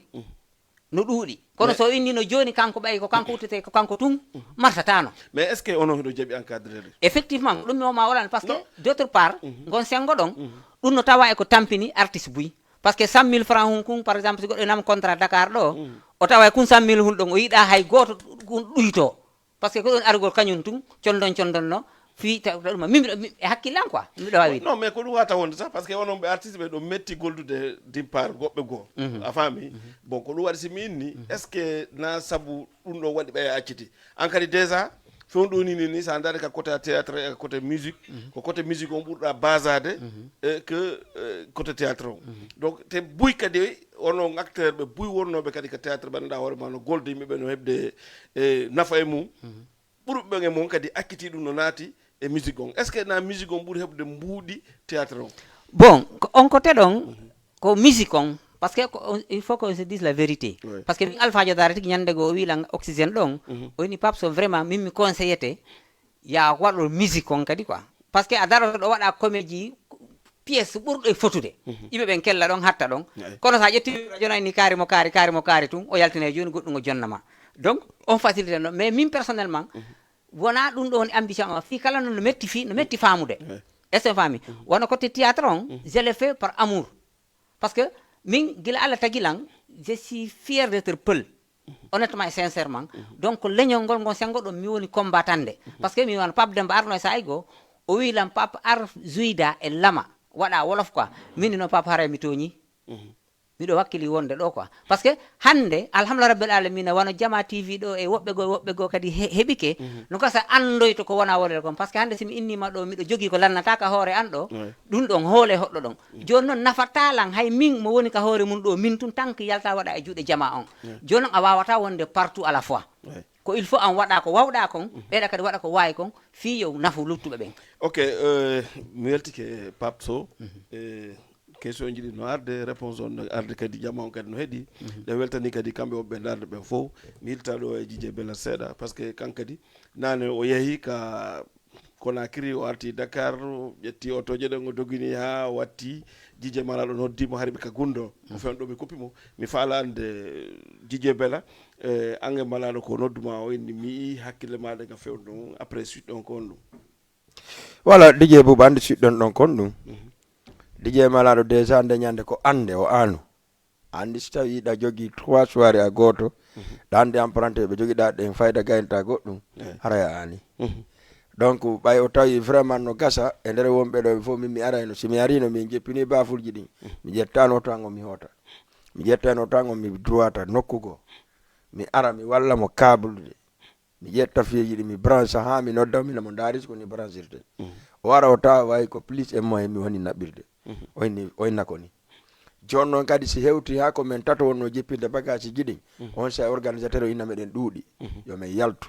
no ɗuuɗi. Kono so inni no joni kanko ɓay ko kanko uttete ko kanko tun martatano. Mais est ce que onon hiɗo jaɓi encadrede? Effectivement ko ɗum mi woma wolande parce que d'autre part ngon sengo ɗon ɗum no tawa e ko tampini artiste buy. Parce que cent mille francs hun kun, par exemple, si goɗɗo nam contrat Dakar ɗo, o tawa kun cent mille hun ɗon, o yiɗa hay gooto kun ɗuyto. Parce que ko ɗon argol kañum tun, condon, condon no, fii ta- ta- ɗum, min miɗo, mi- e hakkillan quoi, miɗo wawi. Non, mais ko ɗum wata wonde sax, parce que onon ɓe artiste ɓe ɗo metti goldude dimpar goɓɓe goo. A faami? Bon, ko ɗum waɗi si mi inni, est-ce que na sabu ɗum ɗo waɗi ɓe acciti? An kadi déjà, fewndo ni ni, ni, sa ndaari ka côté théâtre e côté musique, ko côté musique on ɓurɗa basade e que euh, côté théâtre on. Donc, te buy kadi, onon acteur ɓe buy wonnooɓe kadi ka théâtre ɓe, anndaa hoore ma no golde yimɓe ɓe no heɓde e nafa e mum. Ɓurɓe ɓen e mon kadi acciti ɗum no naati e musique on. Est-ce que na musique on ɓuri heɓde mbuuɗi théâtre on? Bon, ko- on côté ɗon, ko musique on. Parce que ko- on- il faut qu'on se dise la vérité. Oui. Parce que min Alpha Jodare tigi ñande goo o wi lan oxygène ɗon, o wini Pape Sow, vraiment, min mi conseillete ya waɗo musique on kadi quoi. Parce que a daroto ɗo waɗa comédie, pièce ɓurɗo e fotude. Yimɓe ɓen kella ɗon, hatta ɗon. Kono sa ƴetti radio na ni kaari mo kaari, kaari mo kaari tun, o yaltina e jooni goɗɗum o jonna ma. Donc, on facilité non. Mais min personnellement, wona ɗum ɗo woni ambition am. Fii kala non no metti fii, no metti faamude. Est-ce que faami? Wona côté théâtre on, je le fais par amour. Parce que min, gila Allah tagi lan, je suis fier d'être Peul. Honnêtement et sincèrement. Donc, leñol ngol ngon sengo ɗo mi woni combattande. Parce que mi wano Pape Demba arno e saa'i goo, o wi lan, "Pape, ar juyda e lama, waɗa wolof quoi." Min no, "Pape, haray mi tooñi." Miɗo wakkili wonde ɗo quoi. Parce que hannde, alhamdulillah rabbil alamina, wano Jama T V ɗo e woɓɓe goo, woɓɓe goo kadi he- heɓike, no gasa anndoyto ko wona wolere kon. Parce que hannde si mi innima ɗo, miɗo jogii ko lannata ka hoore an ɗo, ɗum ɗon hoole hoɗɗo ɗon. Jooni noon nafata lan hay min mo woni ka hoore mum ɗo, min tun tanki yalta waɗa e juuɗe Jama on. Jooni noon a wawata wonde partout à la fois. Ko il faut an waɗa ko wawɗa kon, ɓeyɗa kadi waɗa ko waawi kon, fii yo nafu luttuɓe ɓen. Ok, euh, mi weltike Pape Sow. Eh, question ji ɗi no arde, réponse on no arde kadi, jama on kadi no heɗi. Ɗe weltani kadi kamɓe woɓɓe darde ɓen fof. Mi yilta ɗo e Jije Bela seeɗa, parce que kan kadi nane o yehi ka Conakry, o arti Dakar, o ƴetti otoje ɗen, o dogini ha watti. Jije Malaɗo noddi mo, hari ɓe ka Gundo. Ko fen ɗo mi koppi mo. Mi faala ande Jije Bela, eh, ange Malaɗo ko noddu ma o inni, mi yi hakkille maɗa ka fewndo ɗum, après suite ɗon ko on ɗum. Voilà, Didier Bouba, andi suite ɗon ɗon kon ɗum. Didier Malaɗo déjà nde ñande ko ande o anu. Andi si tawi ɗa jogi trois soirée a gooto, ɗa andi emprunté ɓe jogiɗa ɗen fayda gaynta goɗɗum, haray a ani. Donc, ɓay o tawi vraiment no gasa e nder wonɓe ɗo ɓe fof, min mi arayno, si mi arino min jeppini bafulji ɗin, mi ƴettano tango mi hoota. Mi ƴettano tango mi droita nokku goo. Mi ara mi walla mo kablude. Mi ƴetta fiyeji ɗi mi branche ha mi nodda mi mo ndaari ko ni branchirte. O ara o tawa wayi ko plus e moyen mi woni naɓɓirde. O inni, o inna ko ni. Jooni noon kadi si hewti ha ko men tato wonno jippinde bagage ji ɗin, on sa organisateur o inna meɗen ɗuuɗi. Yo men yaltu.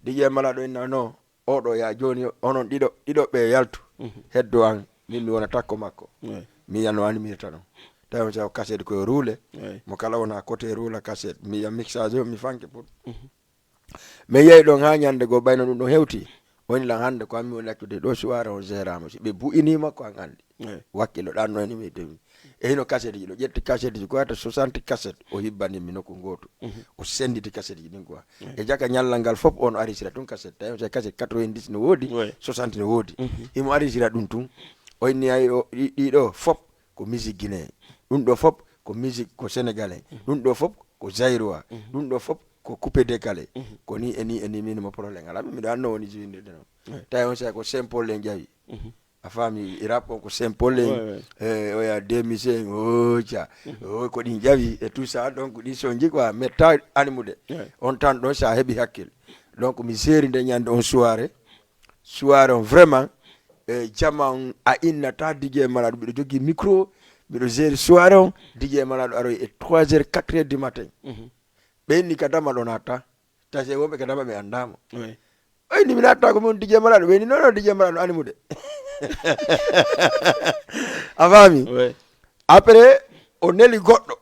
Didier Malaɗo inna no, oɗo ya jooni onon ɗiɗo, ɗiɗo ɓe yaltu. Heddo an, min mi wona takko makko. Mi yano animirta ɗon. Tawi on sa o cassette koye roule. Mo kala wona côté roule cassette. Mi ya mixage o, mi fanke pour. Mi yehi ɗon ha ñande goo ɓayno ɗum ɗon hewti. Woni lan hande ko an mi woni accude ɗo soirée on gérama. Si ɓe bu'inima ko an andi. Wakkilo ɗan no eni mi temi. E hino cassette ji ɗo ƴetti cassette ji ko wata soixante cassette o hibbani mi nokku gooto. O senditi cassette ji ɗin quoi. E jaka ñallal ngal fof on arisira tun cassette. Tawi on sa cassette quatre-vingt-dix no woodi, soixante no woodi. Himo arisira ɗum tun. O inni ay o ɗi- ɗiɗo fof ko musique guinéen. Ɗum ɗo fof ko musique ko sénégalais. Ɗum ɗo fof ko zaïrois. Ɗum ɗo fof ko coupé décalé. Ko ni e ni e ni min mo problème ala. Miɗo anno woni jiwinde ɗum. Tawi on sa ko simple en jawi. A faami, rap on ko simple en. Eh, oya demise en, oca. O ko ɗin jawi e tout ça. Donc ɗin sonji quoi metta animude. On tan ɗon sa heɓi hakkil. Donc mi seeri nde ñande on soirée. Soirée on vraiment, eh, jama on a innata Didier Malaɗo. Miɗo jogii micro, miɗo gérer soirée on. Didier Malaɗo aroy e trois heures, quatre heures du matin. Ɓe inni ka dama ɗo natta. Tase wonɓe ka dama ɓe anndamo. O inni mi natta ko mon Didier Malaɗo. Ɓe inni non non, Didier Malaɗo animude. A faami? Après o neli goɗɗo.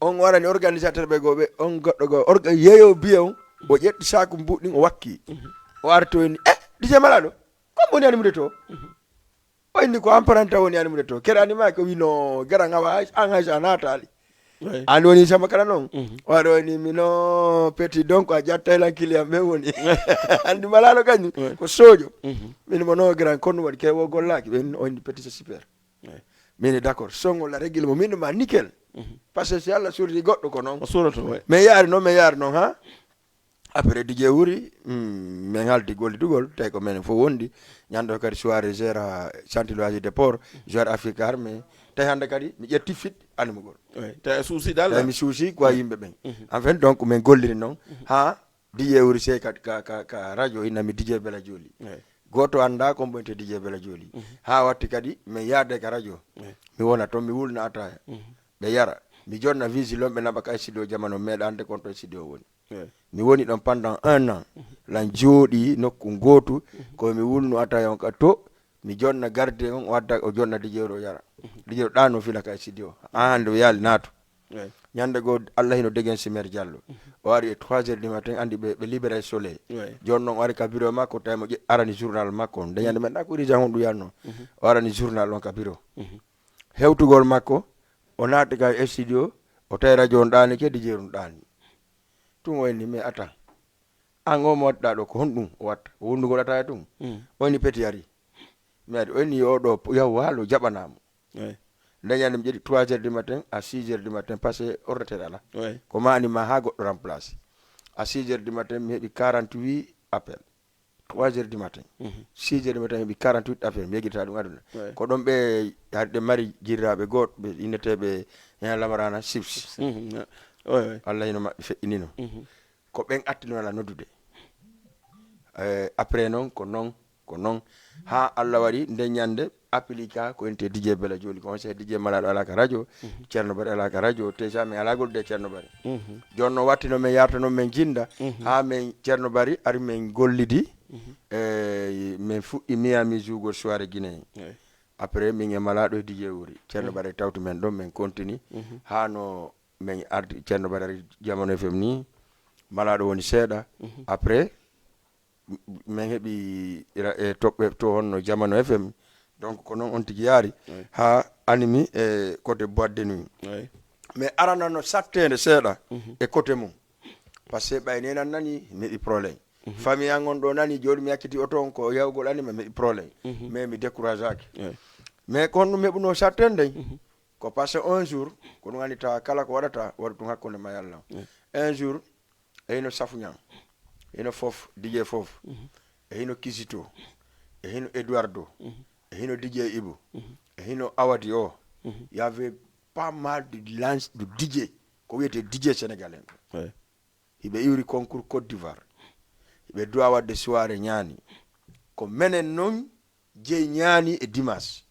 On warani organisateur ɓe goo ɓe, on goɗɗo goo, orga-, yeeyo biye on, o ƴetti saaku mbuɗɗin, o wakki. O arti o inni, "Eh, Didier Malaɗo, ko woni animude to?" O inni, "Ko emprunté woni animude to." Kere animaki, o wi, "No, garan awa, hay, an hay so a naataali." An woni sama kala non. O waɗa o inni, "Mi no petit, donc a ƴattay lan client ɓe woni." Andi Malaɗo kañum, ko sojo. Min mo no garan kon waɗi, ke wo gollaki, ɓe o inni, "Petit, c'est super." Min d'accord, songo la règle mo min ma nickel. Parce que si Allah surti goɗɗo ko noon. O suroto, ouais. Min yaari noon, min yaari noon ha. Après D J Wuri, mm, min haldi gollidugol, tawi ko minen fof wondi. Ñande o kadi soirée gérant Chantier Loisirs de Port, joueur Afrique Armée. Tawi hannde kadi mi ƴetti fit animugol. Ouais. Tawi a suusi dal. Tawi mi suusi ko yimɓe ɓen. En fait, donc, min golliri noon ha D J Wuri sey ka, ka, ka, ka radio ina mi D J Bela Joli. Ouais. Gooto annda ko mbo wiyetee D J Bela Joli. Ha watti kadi min yaade ka radio. Ouais. Mi wona toon, mi wulna ataaya. Ɓe yara. Mi jonna vigilon ɓe naɓa ka studio jamano meeɗaande kon to studio woni. Ouais. Mi woni ɗon pendant un an. Lan jooɗi nokku ngootu. Ko mi wulnu ataaya on ka to. Mi jonna gardien on, o adda, o jonna D J o yara. D J ɗaano fila ka studio. An hannde o yaali naatu. Ouais. Ñande goo Allah hino degen si maire Diallo. O ari e trois heures du matin, andi ɓe, ɓe libéré soleil. Ouais. Jooni noon o ari ka bureau makko, tawi mo ƴe-, arani journal makko on. Nde ñande men ɗa ko urgent on ɗum yanno. O arani journal on ka bureau. Hewtugol makko, o naati ka studio, o tawi radio on ɗaani ke, D J on ɗaani. Tun o inni, mais attends. An o mo waɗɗa ɗo ko honɗum o watta? O wondugol ataaya tun. Mm. O inni petit ari. Mi ari, o inni yo ɗo, yaw waalo jaɓanamo. Ouais. Nde ñande mi ƴetti trois heures du matin à six heures du matin, parce que ordinateur ala. Ouais. Ko ma ani ma ha goɗɗo remplace. À six heures du matin, mi heɓi quarante-huit appels. Trois heures du matin. Six heures du matin, mi heɓi quarante-huit appels. Mi yeggita ɗum aduna. Ouais. Ko ɗon ɓe hari ɓe mari jirraɓe goot, ɓe inneteɓe hen Lamarana Sips. Mhm. Ouais, ouais. Allah hino maɓɓe feƴƴinino. Mhm. Ko ɓen attino ala noddude. Eh, après noon, ko noon, ko noon. Ha Allah waɗi nde ñande applica ko ente D J Bela Joli. Ko on se D J Malaɗo ala ka radio, Ceerno Bari ala ka radio, te jamais ala golde Ceerno Bari. Mhm. Jooni no wattino men yarta noon men jinda, ha men Ceerno Bari ari men gollidi, eh, men fuɗɗi Miami jougol soirée Guinée. Ouais. Après min e Malaɗo e D J wuri. Ceerno Bari tawti men ɗon, men continue. Ha no men ardi Ceerno Bari ari Jamano F M ni, Malaɗo woni seeɗa. Après, m-, min heɓi ra-, e toɓɓe to honno Jamano F M. Donc, ko noon on tigi yaari ha animi e côté boîte de nuit. Ouais. Mais arana no satteende seeɗa e côté mum. Parce que ɓay nenan nani, mi heɓi problème. Famille an on ɗo nani, jooni mi acciti oto on ko yawgol anima, mi heɓi problème. Mais mi décourageaki. Ouais. Mais ko honɗum heɓuno satteende? Ko parce que un jour, ko ɗum anndi tawa kala ko waɗata, waɗa ɗum hakkunde ma e Allah. Un jour, e hino Safu Ñaŋ, e hino fof, D J fof, e hino Kizito, e hino Eduardo, e hino D J Ibu, e hino Awadi o. Il y avait pas mal de lance de D J, ko wiyetee D J sénégalais en. Ouais. Hiɓe iwri concours Côte d'Ivoire. Hiɓe duwa waɗde soirée ñaani. Ko menen noon jeyi ñaani e dimanche.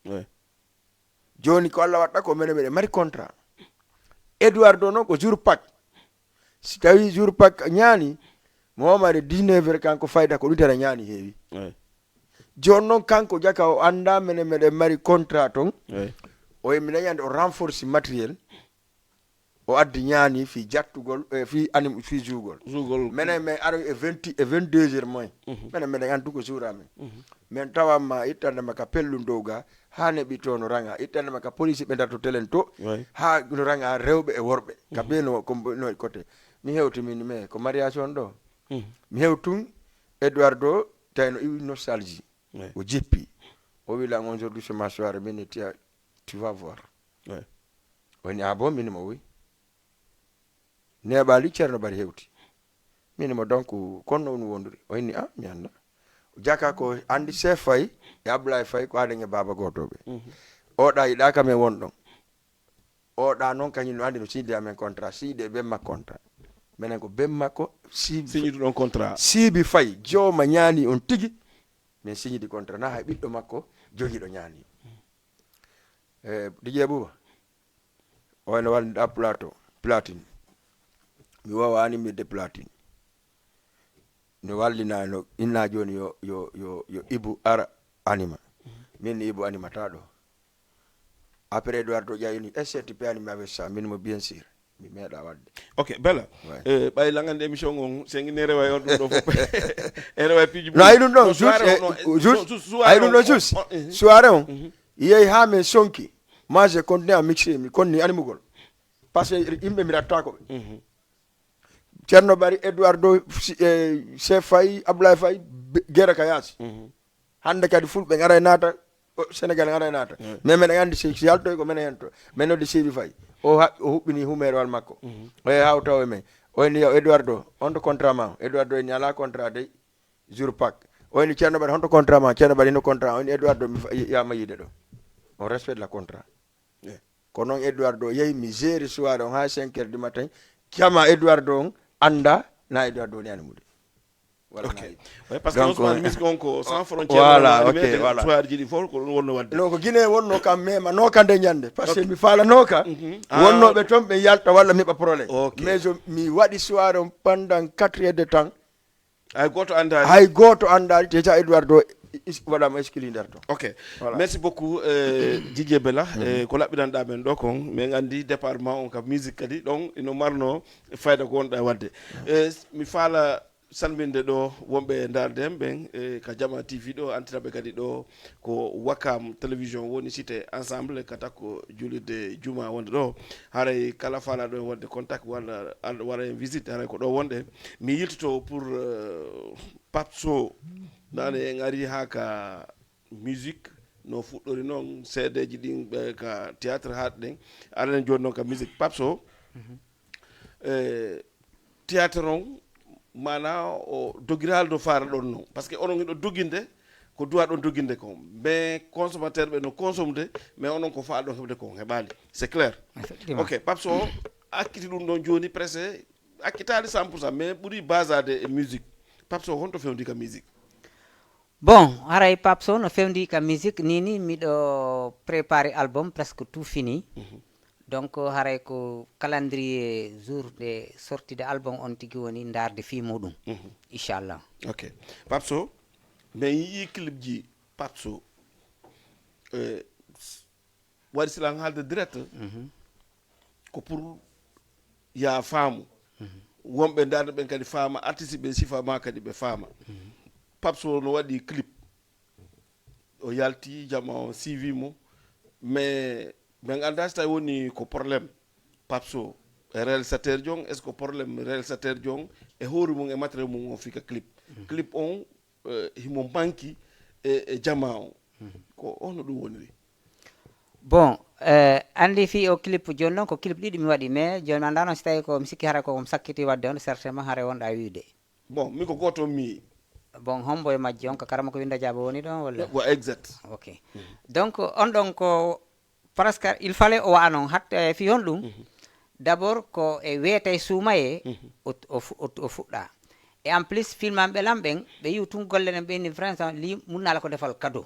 Ouais. Jooni ko Allah waɗta ko menen meɗen mari contrat. Eduardo noon ko jour Pâques. Si tawi jour Pâques ñaani, mo omari dix-neuf heures kanko fayda ko ɗum tara ñaani heewi. Ouais. Jooni noon kanko jaka o annda menen meɗen mari contrat toon. Ouais. O yimmi dañande o renforce matériel. O addi ñaani fii jattugol, e fii anim, fii juugol. Juugol. Menen men aroy e vingt, e vingt-deux heures moins. Menen meɗen anndi ko jour amen. Men tawamma ittande ma ka pellun dow ga, haa neɓi to no raŋa. Ittande ma ka police ɓe darto telen to, Ouais. haa no raŋa rewɓe e worɓe. Ka bee no, ko mbo-, no e côté. Mi hewti min, mais ko mariage on ɗo. Mi hewtun Eduardo, tawi no iwi nostalgie. Ouais. O jippi. O wi lan on jour du semaine soirée, min ne tiya, tu vas voir. Ouais. O ni, ah bon, min mo wi. Neeɓaali Ceerno Bari hewti. Min mo donc, konno un wonduri. O inni, ah, mi annda. Jaka ko anndi Seef Fay e Ablaye Fay ko aɗen e baaba gooto ɓe. Oɗa yiɗa kam e won ɗon. Oɗa noon kañum no anndi no signde amen contrat, signde e ben makko contrat. Menen ko ben makko si-, Signiɗo ɗon contrat. Siibi Fay, jooma ñaani on tigi. Min signidi contrat, na hay ɓiɗɗo makko jogiiɗo ñaani. Eh, D J Bouba, o ene wallida plateau, platine. Mi wawa animirde platine. No wallina, no inna jooni yo, yo, yo, yo Ibu ara anima. Min ni Ibu animata ɗo. Après Eduardo ƴawi ni, est-ce que tu peux animer avec ça? Min mo bien sûr. Mi meeɗa waɗde. Ok, Bella. Ouais. Eh, ɓay langande émission on, sengi ne rewa on ɗum ɗo fof. E rewa piiji No, ay ɗum ɗon, no, soirée juste, on, eh, no, juste, no, soirée ay ɗum on, ɗon, on, juste. On, eh. Soirée on, yehi haa min sonki. Moi, je continue à mixer, mi konni animugol. Parce que yimɓe mi rattaako ɓe. Ceerno Bari, Eduardo, si-, eh, Seef Fay, Ablaye Fay, be-, Gere ka yaasi. Hannde kadi fulɓe ngara e naata O, Sénégal ngara naata. Mais meɗen anndi si, si yaltoy ko menen heen to. Men noddi Sibi Faye. O haɓ-, o huɓɓini humeerowal makko. O yehi hawta o e men. O inni, "Yo Eduardo, on to contrat ma?" Eduardo inni, "Alaa contrat dey, jour Pâques." O inni, "Ceerno Bari, honto contrat ma?" Ceerno Bari, "Hino contrat." O inni, "Eduardo, mi fa-, yi-, yama yiide ɗo. On respecte la contrat." Ko noon Eduardo yehi, mi géri soirée on haa cinq heures du matin. Jama Eduardo on annda na Eduardo woni animude. Voilà, ok. Na yiɗi. Oui, parce que donc, Ousmane, euh, musique on ko sans frontière, voilà, walla ok, animé, voilà. Soirée ji ɗi fof ko ɗum wonno waɗde. Non, ko Guinée wonno kam mema, no ka nde ñande. Parce que mi faalano ka, wonnooɓe toon ɓe yalta walla mi heɓa problème. Ok. Mais je, mi waɗi soirée on pendant quatre heures de temps. Hay gooto anndaani. Hay gooto anndaani, déjà Eduardo is-, waɗaama exclu nder toon. Ok. Voilà. Merci beaucoup, euh, Didier Bella. Eh, ko laɓɓidanɗaa men ɗo kon, min anndi département on ka musique kadi, ɗon ino marno fayda ko wonɗa e waɗde. Eh, mi faala salminde ɗo wonɓe ndaarde en ɓen, eh, ka Jama T V ɗo, antinaɓe kadi ɗo ko Wakam Télévision woni, cité Ensemble, ka takko juulirde juma wonde ɗo. Haray kala faalaaɗo en wonde contact walla al-, wara en visite, haray ko ɗo wonɗen. Mi yiltoto pour, euh, Pape Sow. Nane en ari haa ka musique, no fuɗɗori noon, C D ji ɗin ɓe ka théâtre haaɗɗen. Aɗa en jooni noon ka musique. Pape Sow, eh, théâtre on, maanaa o dogiraali no faara ɗon non. Parce que onon hiɗo doginde ko duwa ɗon doginde kon. Mais consommateur ɓe no consomde, mais onon ko faa ɗon heɓde kon heɓaali. C'est clair? Effectivement. Ok, Pape Sow, akkiti ɗum ɗon jooni presque, akkitaali cent pour cent, mais ɓuri basaade e musique. Pape Sow, honto fewndi ka musique? Bon, haray Pape Sow no fewndi ka musique, ni ni miɗo préparé album, presque tout fini. Donc, haray ko calendrier jour de sortie de album on tigi woni ndaarde fii muɗum. Inchallah. Ok. Pape Sow, mais yi'i clip ji Pape Sow. Eh, s-, waɗi silan haalde direct. Ko pour yaa faamu. Wonɓe ndaarde ɓen kadi faama, artiste ɓe sifa ma kadi ɓe faama. Pape Sow no waɗi clip. O yalti, jama o siivi mo. Mais min anndaa si tawi woni ko problème Pape Sow e réalisateur jon, est-ce que problème réalisateur jon e hoore mum e matériel mum o fika clip? Clip on, eh, himo manki e, e jama o. Ko ono ɗum woniri? Bon, eh, anndi fii o clip jooni noon ko clip ɗiɗi mi waɗi, mais jooni mi anndaa noon si tawi ko mi sikki hara ko mi sakkiti waɗde on, certainement hara wonɗa wiide. Bon, min ko gooto mi. Bon, hombo e majji on, ko karama ko winda jaabo woni ɗon, walla? Wa exact. Ok. Donc, on ɗon ko presque, il fallait o wa'a noon. Hat, eh, fii honɗum? D'abord, ko e weetay suumayee o, o fu-, o, o fuɗɗa. Et en plus, filmaaɓe lan ɓen, ɓe yi'u tun golle ɗen ɓe inni, vraiment, lii mun naala ko defal cadeau.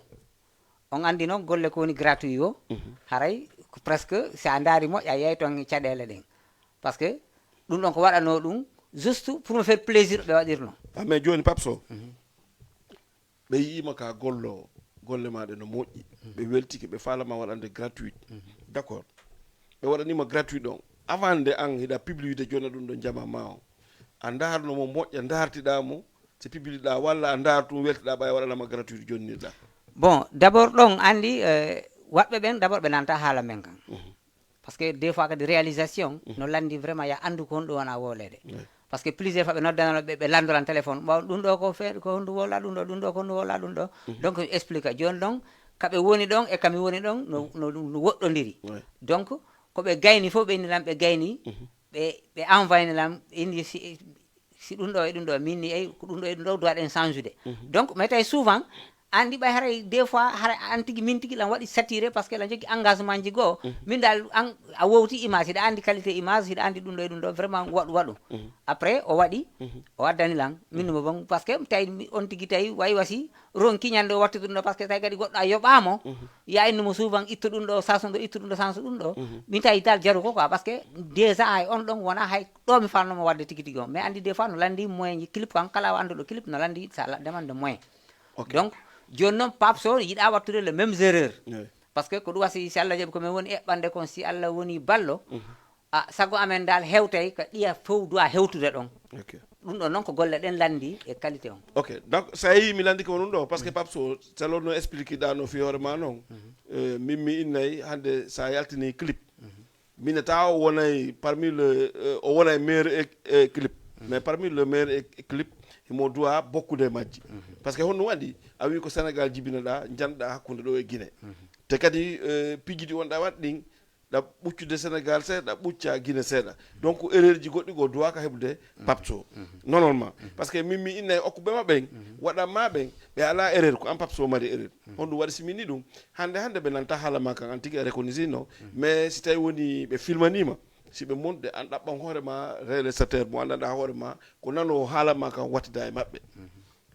On anndi noon golle ko woni gratuit o, haray ko presque si a ndaari moƴƴa, a yiyay toon caɗeele ɗen. Parce que ɗum ɗon ko waɗanoo ɗum juste pour me faire plaisir ɓe waɗirno. Ah, mais jooni Pape Sow, ɓe yi'ima ka gollo, golle ma ɗe no moƴƴi, ɓe weltike, ɓe faalama waɗande gratuit. D'accord. Ɓe waɗanima gratuit ɗon. Avant nde an hiɗa publicité jonna ɗum ɗon jama ma o. A ndaarno mo moƴƴa, ndaartiɗa mo, si publicité ɗa walla a ndaar ɗum weltiɗa ɓay waɗanama gratuit jonnirɗa. Bon, d'abord ɗon anndi, eh, waɗɓe ɓen d'abord ɓe nanta haala men kan. Parce que des fois kadi réalisation no lanndi vraiment ya anndu ko honɗum wona wooleede. Parce que plusieurs fois ɓe noddanoo ɓe, ɓe lanndoran téléphone. Ɓaw ɗum ɗo ko fe-, ko honɗum woola ɗum ɗo, ɗum ɗo ko honɗum woola ɗum ɗo. Donc explique. Jooni ɗon, ka ɓe woni ɗon e ka mi woni ɗon no, no, no woɗɗondiri. Donc ko ɓe gayni fof ɓe inni lan ɓe gayni, ɓe, ɓe envoyni lan, ɓe inni si, si ɗum ɗo e ɗum ɗo, min ni, ey, ko ɗum ɗo e ɗum ɗo, duwaɗen change de. Donc, mais tawi souvent, anndi ɓay haray des fois, haray an tigi, min tigi lan waɗi saturé, parce que lan jogii engagement ji goo. Min dal, an, a wowti image, hiɗa anndi qualité image, hiɗa anndi ɗum ɗo e ɗum ɗo, vraiment, waɗu, waɗu. Après, o waɗi, o addani lan, min mo bon, parce que tawi mi, on tigi tawi, way wasi, ronki ñande o wattu ɗum ɗo, parce que tawi kadi goɗɗo a yoɓaamo, ya innu mo souvent, ittu ɗum ɗo, sansu ɗo, ittu ɗum ɗo, sansu ɗum ɗo. Min tawi dal jaru ko quoi, parce que déjà hay on ɗon wona hay ɗo mi fannomo waɗde tigi tigi on. Mais anndi des fois no lanndi moyen ji clip kan, kala o annduɗo clip no lanndi sa la-, demande moyen. Donc, jooni noon Pape Sow yiɗa wattude le même erreur. Parce que ko ɗum wasi si Allah jaɓi ko min woni eɓɓande kon, si Allah woni ballo, a, sago amen dal hewtay ko ɗiya fow duwa hewtude ɗon. Ɗum ɗon noon ko golle ɗen lanndi e qualité on. Ok, donc so a yii mi lanndike on ɗum ɗo, parce que Pape Sow, selon no explique ɗa no fi hoore ma noon, eh, min mi innay hannde sa yaltini clip, min tawa o wonay parmi le, eh, o wonay meilleur e, e clip, mais parmi le meilleur e, e clip, himo duwa bokkude e majji. Par ce que honno waɗi a wi ko Sénégal jibinoɗa, janɗa hakkunde ɗo e Guinée? Te kadi eh, piji ɗi wonɗa waɗ ɗin, ɗa ɓuccude Sénégal seeɗa, ɓucca Guinée seeɗa. Donc erreur ji goɗɗi go duwaka heɓude Papso, normalement. Par ce que min mi innay okkuɓe ma ɓen, waɗan ma ɓen, ɓe ala erreur, ko an Papso mari erreur. Honɗum waɗi si min ni ɗum? Hande hande ɓe nanta haala ma kan, an tigi a reconnaissino. Mais si tawi woni ɓe filmanima, si ɓe monɗude, an ɗaɓɓan hoore ma réalisateur mo anndanɗa hoore ma, ko nano haala ma kan wattida e maɓɓe.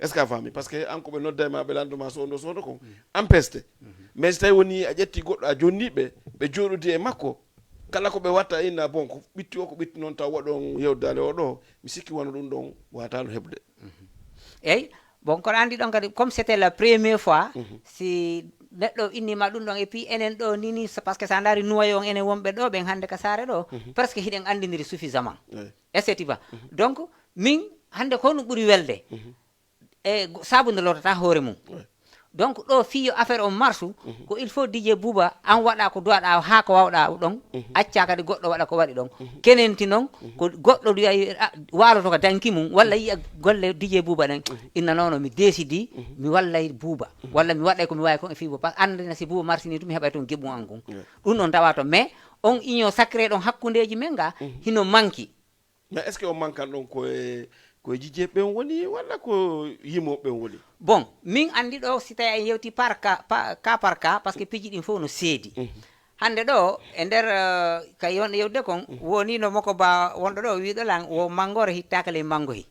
Est ce que a faami? Par ce que an ko ɓe nodda e ma, ɓe lanndo ma soondo soondo kon, an peste. Mais si tawi woni a ƴetti goɗɗo, a jonni ɓe, ɓe jooɗodi e makko, kala ko ɓe watta inna, bon, ko ɓitti o, ko ɓitti noon, taw waɗon yewdaale o ɗo, mi sikki wano ɗum ɗon wataano heɓde. Eyyi. Bon, kono anndi ɗon kadi, comme c'était la première fois, si neɗɗo innima ɗum ɗon, et puis enen ɗo nini, par ce que sa ndaari noyau on, enen wonɓe ɗo ɓen hannde ka saare ɗo, presque hiɗen anndindiri suffisamment. Est ce que tu vois? Donc min hannde ko honɗum ɓuri welde? E sabu nde lotata hoore mum. Donc ɗo fii yo affaire on marche, ko il faut Didier Bouba an waɗa ko duwaɗa haa ko wawɗa ɗon, acca kadi goɗɗo waɗa ko waɗi ɗon. Kenenti noon, ko goɗɗo waloto ko danki mum, walla yiya golle Didier Bouba ɗen, inna nono mi décidi, mi wallay Bouba, walla mi waɗay ko mi wawi kon e fii Bouba, parce que anndina si Bouba marche ni tun mi heɓay toon geɓum an kon. Ɗum ɗon tawa toon, mais on union sacré ɗon hakkundeji men ga hino manki. Mais est ce que o mankan ɗon koye koye jijee ɓen woni walla ko yimooɓe ɓen woni? Bon, min anndi ɗo si tawi en yewti par cas, par cas, par cas, par ce que piiji ɗin fof no seedi. Hannde ɗo e nder eh, ka yonɗe yewtude kon woni no moko ba wonɗo ɗo wiɗo lan wo manngoore hittaaka ley manngohi.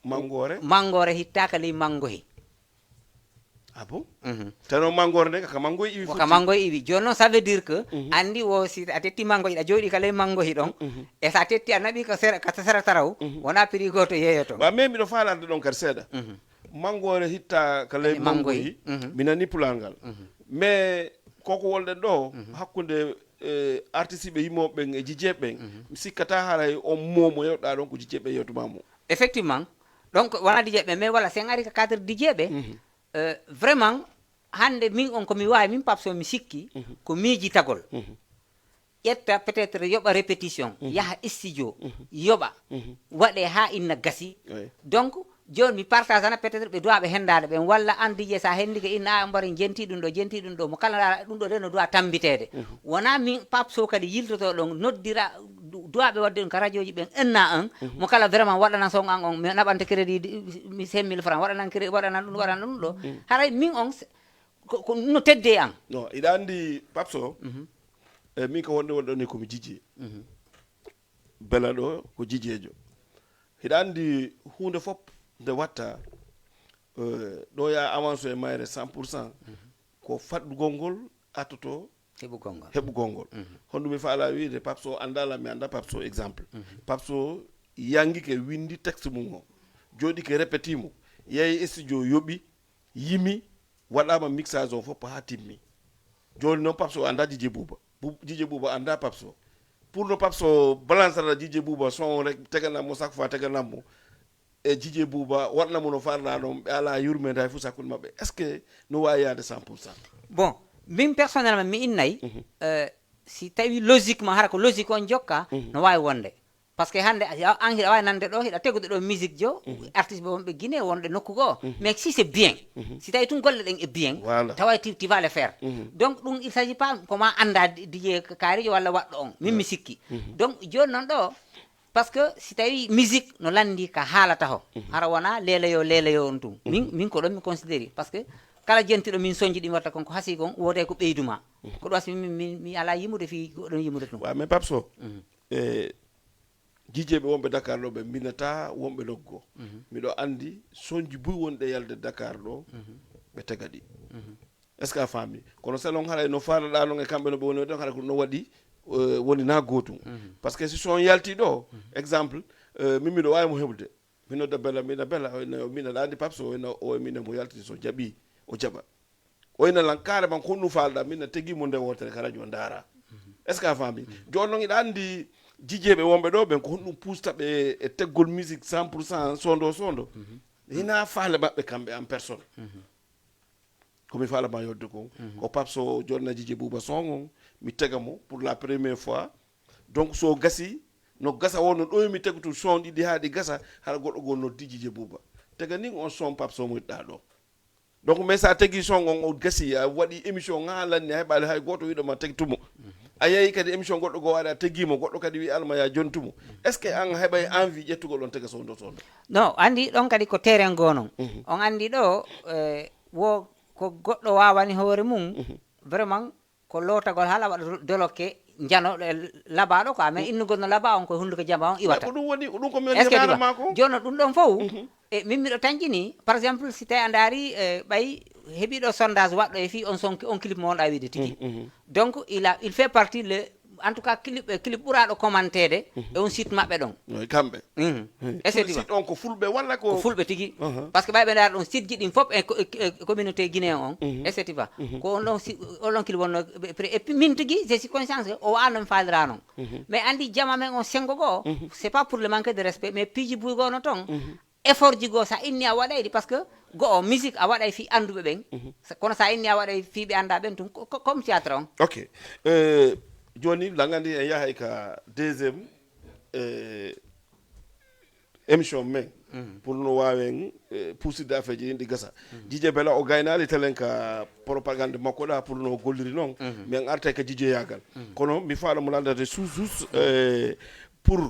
Manngoore? Manngoore hittaaka ley manngohi. Ah bon? Tano manngoore nde ka manngoye iwi? Ka manngoye iwi. Jooni noon ça veut dire que anndi wo si a tetti manngoye ɗa jooɗi ka ley manngohi ɗon, e so a tetti a naɓi ka sera ka sera taraw, wona prix gooto yeeyoto. Wa mais miɗo faalande ɗon kadi seeɗa. Manngoore hitta ka ley manngohi. Mi nani pulal ngal. Mais koko wolɗen ɗo hakkunde eh, artiste ɓe yimooɓe ɓen e jijee ɓen, mi sikkata haray on momo yewɗa ɗon ko jijee ɓe yewtuma mo. Effectivement. Donc wona dijeɓe mais walla sen ari ka cadre dijeɓe, euh, vraiment hannde min on ko mi wawi min Papso mi sikki ko miijitagol. Ƴetta peut-être yoɓa répétition, yaha studio, yoɓa, waɗe ha inna gasi. Donc jooni mi partage ana peut-être ɓe duwaɓe hendade ɓen walla an dijeɓe sa hendike inna a mbari jenti ɗum ɗo jenti ɗum ɗo mo kala ɗum ɗo de no duwa tambitede. Wona min Papso kadi yiltoto ɗon noddira duwaɓe wadde ɗum ka radioji ɓen enna an, mo kala vraiment waɗana son an on mi naɓante crédit mi cinq mille francs waɗanan crédit waɗanan ɗum waɗanan ɗum ɗo. Haray min on ko no tedde an. Non, iɗa anndi Papso, e min ko wonde wonɗo ni komi jijee. Bela ɗo ko jijeejo. Hiɗa anndi huunde fof nde watta eh, ɗo ya avance e mayre cent pour cent, ko faɗɗugol ngol attoto heɓugol ngol. Heɓugol ngol. Honɗum mi faala wiide Papso anndala mi annda Papso exemple. Papso yangike winndi texte mum o, jooɗike répéti mo, yehi studio yoɓi, yimi, waɗama mixage o fof haa timmi. Jooni noon Papso annda Didier Bouba, Bou- Didier Bouba annda Papso. Pour no Papso balansata Didier Bouba son rek teganam mo chaque fois teganam mo, e Didier Bouba waɗna mo no farɗa noon, ɓe ala yurmede hay fof hakkunde maɓɓe. Est ce que no wawi yaade cent pour cent? Bon, min personnellement mi innay, euh, si tawi logiquement hara ko logique on jokka, no wawi wonde. Parce que hannde a- an hiɗa wawi nande ɗo hiɗa tegude ɗo musique jo, artiste ɓe wonɓe Guinée wonɓe nokku goo, mais si c'est bien, si tawi tun golle ɗen e bien, Voilà. Tawa tu, tu vas le faire. Donc ɗum il s'agit pas ko ma annda dijeer kaarijo walla waɗɗo on min mi sikki. Donc jooni noon ɗo, parce que si tawi musique no lanndi ka haalata ho, hara wona leeleyo leeleyo on tun, min min ko ɗon mi considéri parce que kala jentiɗo min sonji ɗin watta kon ko hasi kon woote ko ɓeydu ma. Ko ɗum wasi min min- mi ala yimude fii ko ɗon yimude tun. Wa mais Papso, e jijeeɓe wonɓe Dakar ɗo ɓe mbinata wonɓe nokku goo. Miɗo anndi sonji buy wonɗe yalde Dakar ɗo, ɓe tega ɗi. Est ce que a faami? Kono selon haray no faalaɗa non e kamɓe no ɓe woni ɗon haray ko ɗum no waɗi eh, woni na gootum. Par ce que si son yalti ɗo, exemple, eh, min miɗo wawi mo heɓude. Mi nodda Bela, mina Bela, o ina- o mina ɗa anndi Papso, o ina- o e mina mo yalti so jaɓi, o jaɓa. O ina lan carrément ko honɗum faalɗa, min na tegi mo nde wootere ka radio ndaara. Est ce que a faami? Jooni noon iɗa anndi jijeeɓe wonɓe ɗo ɓen ko honɗum puusta ɓe e teggol musique cent pour cent sondo sondo? Hina faale maɓɓe kamɓe en personne. Komi faalama yodde kon, ko Papso jonna Didier Bouba son on, mi tega mo pour la première fois. Donc so gasi No gasa wonno ɗo mi tegutu son ɗiɗi haa ɗi gasa, hara goɗɗo goo noddi Jije Buuba. Tega nin on son Pap Sow moyɗa ɗo. Donc, mais sa tegi son on, o gasi, a waɗi émission ŋa lanni, a heɓali hay gooto wiɗo ma tegtumo. A yehi kadi émission goɗɗo goo waɗa, a tegimo, goɗɗo kadi wi alma ya jontumo. Est-ce que an heɓay envie ƴettugol on tega sondo sondo? Non, andi ɗon kadi ko terrain goo non. Mhm. On andi ɗo, eh, wo ko goɗɗo wawani hoore mum, Mhm. vraiment, ko lootagol hala waɗa dolokke njano, eh, labaɗo quoi, mais Mhm. innugol no laba on ko hunduko jama on Mais iwata. ko ɗum woni, ko ɗum ko mi Est-ce que tu vois? Maako. Jooni ɗum ɗon fof, Mhm. e min miɗo tanƴini, par exemple, si tawi a ndaari, eh, ɓay heɓiɗo sondage waɗɗo e fii on son, on clip mo wonɗa wiide tigi. Mhm, mhm. Donc, il a, il fait partie le, en tout cas, clip, eh, clip ɓuraɗo commenteede Mhm. e on site maɓɓe ɗon. Oui, kamɓe. Mhm. Oui. Est-ce que Ful-, tu vois? Site on ko fulɓe walla ko Ko fulɓe tigi. Uh-huh. Parce que ɓay ɓe ndaara ɗon site ji ɗin fof e co-, e, e communauté guinéen on. Mhm. Est-ce que tu vois? Mhm. Ko on ɗon si-, on ɗon clip wonno ɓe, ɓe, et puis min tigi, je suis conscient que o wano mi faalira non. Mhm. Mais andi jama men on sengo goo, Mhm. c'est pas pour le manque de respect, mais piiji buy goo no ton. Mhm. Effort ji goo sa inni a waɗay ɗi, parce que go'o musique a waɗay fii anduɓe ɓen. Mhm. Sa-, kono sa inni a waɗay fii ɓe anda ɓen tun, ko, ko, comme théâtre on. Ok. Euh, jooni, langandi en yahay ka deuxième, euh, émission men. Mhm. Pour no waawen, euh, puusirde affaire ji ɗin ɗi gasa. Mhm. Jije Bela o gaynaali telen ka propagande makko ɗa pour no golliri non. Mhm. Men artay ka jijeyaagal. Mhm. Kono mi faala mo landade sous, sous, euh, pour,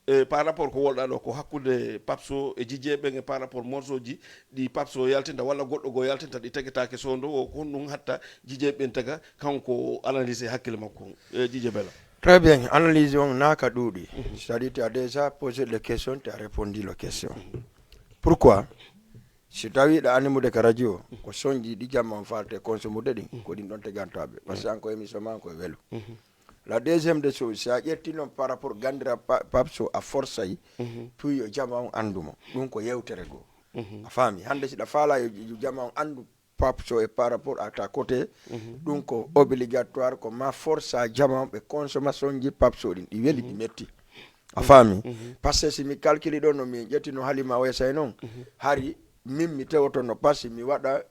euh, par rapport ko wolɗa ɗo, ko hakkunde Pap Sow e Jije ɓen e par rapport morceau ji ɗi Pap Sow yaltinta walla goɗɗo goo yaltinta ɗi tegetaake sondo o, ko honɗum hatta Jije ɓen tega, kanko analyse e hakkille makko on. Eh, Jije Bela. Très bien, analyse on naka ɗuuɗi. Mhm. C'est-à-dire, tu as déjà posé les questions, tu as répondu les questions. Mhm. Pourquoi? Si tawi ɗa animude ka radio, Mhm. ko sonji ɗi jamma on falte consommude ɗin, Mhm. ko ɗin ɗon tegantaɓe. Parce que Mhm. an ko émission ma, ko e welo. Mhm. La deuxième des choses, si a ƴetti noon par rapport gandira Pa-, Pap Sow a forçay, Mhm. puis yo jama on andu mo. Ɗum ko yewtere goo. Mhm. A faami? Hannde si ɗa faala yo, yo jama on andu Pap Sow e par rapport à ta côté, Mhm. ɗum ko obligatoire, ko ma força jama on ɓe consommation ji Pap Sow ɗin. Ɗi weli, ɗi Mhm. metti. A faami? Mhm. Parce que si mi calcule ɗo no mi ƴetti no Halima Wesay noon, Mhm. hari min mi tewoto no parce que mi waɗa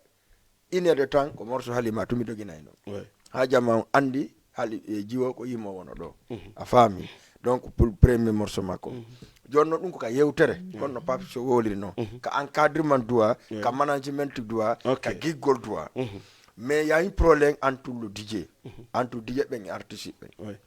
une heure de temps ko morceau Halima tun mi doginay noon. Ouais. Ha jama on andi hali e jiwo ko yimmo wono ɗo. Mhm. A faami? Donc, pour premier morceau makko. Mhm. Jooni noon ɗum ko ka yewtere, Mhm. kono no Pape Sow woliri noon. Mhm. Ka encadrement duwa, Ouais. ka management duwa, Ok. ka giggol duwa. Mhm. Mais y a un problème entre le D J, Mhm. entre D J ɓen e artiste ɓen. Ouais.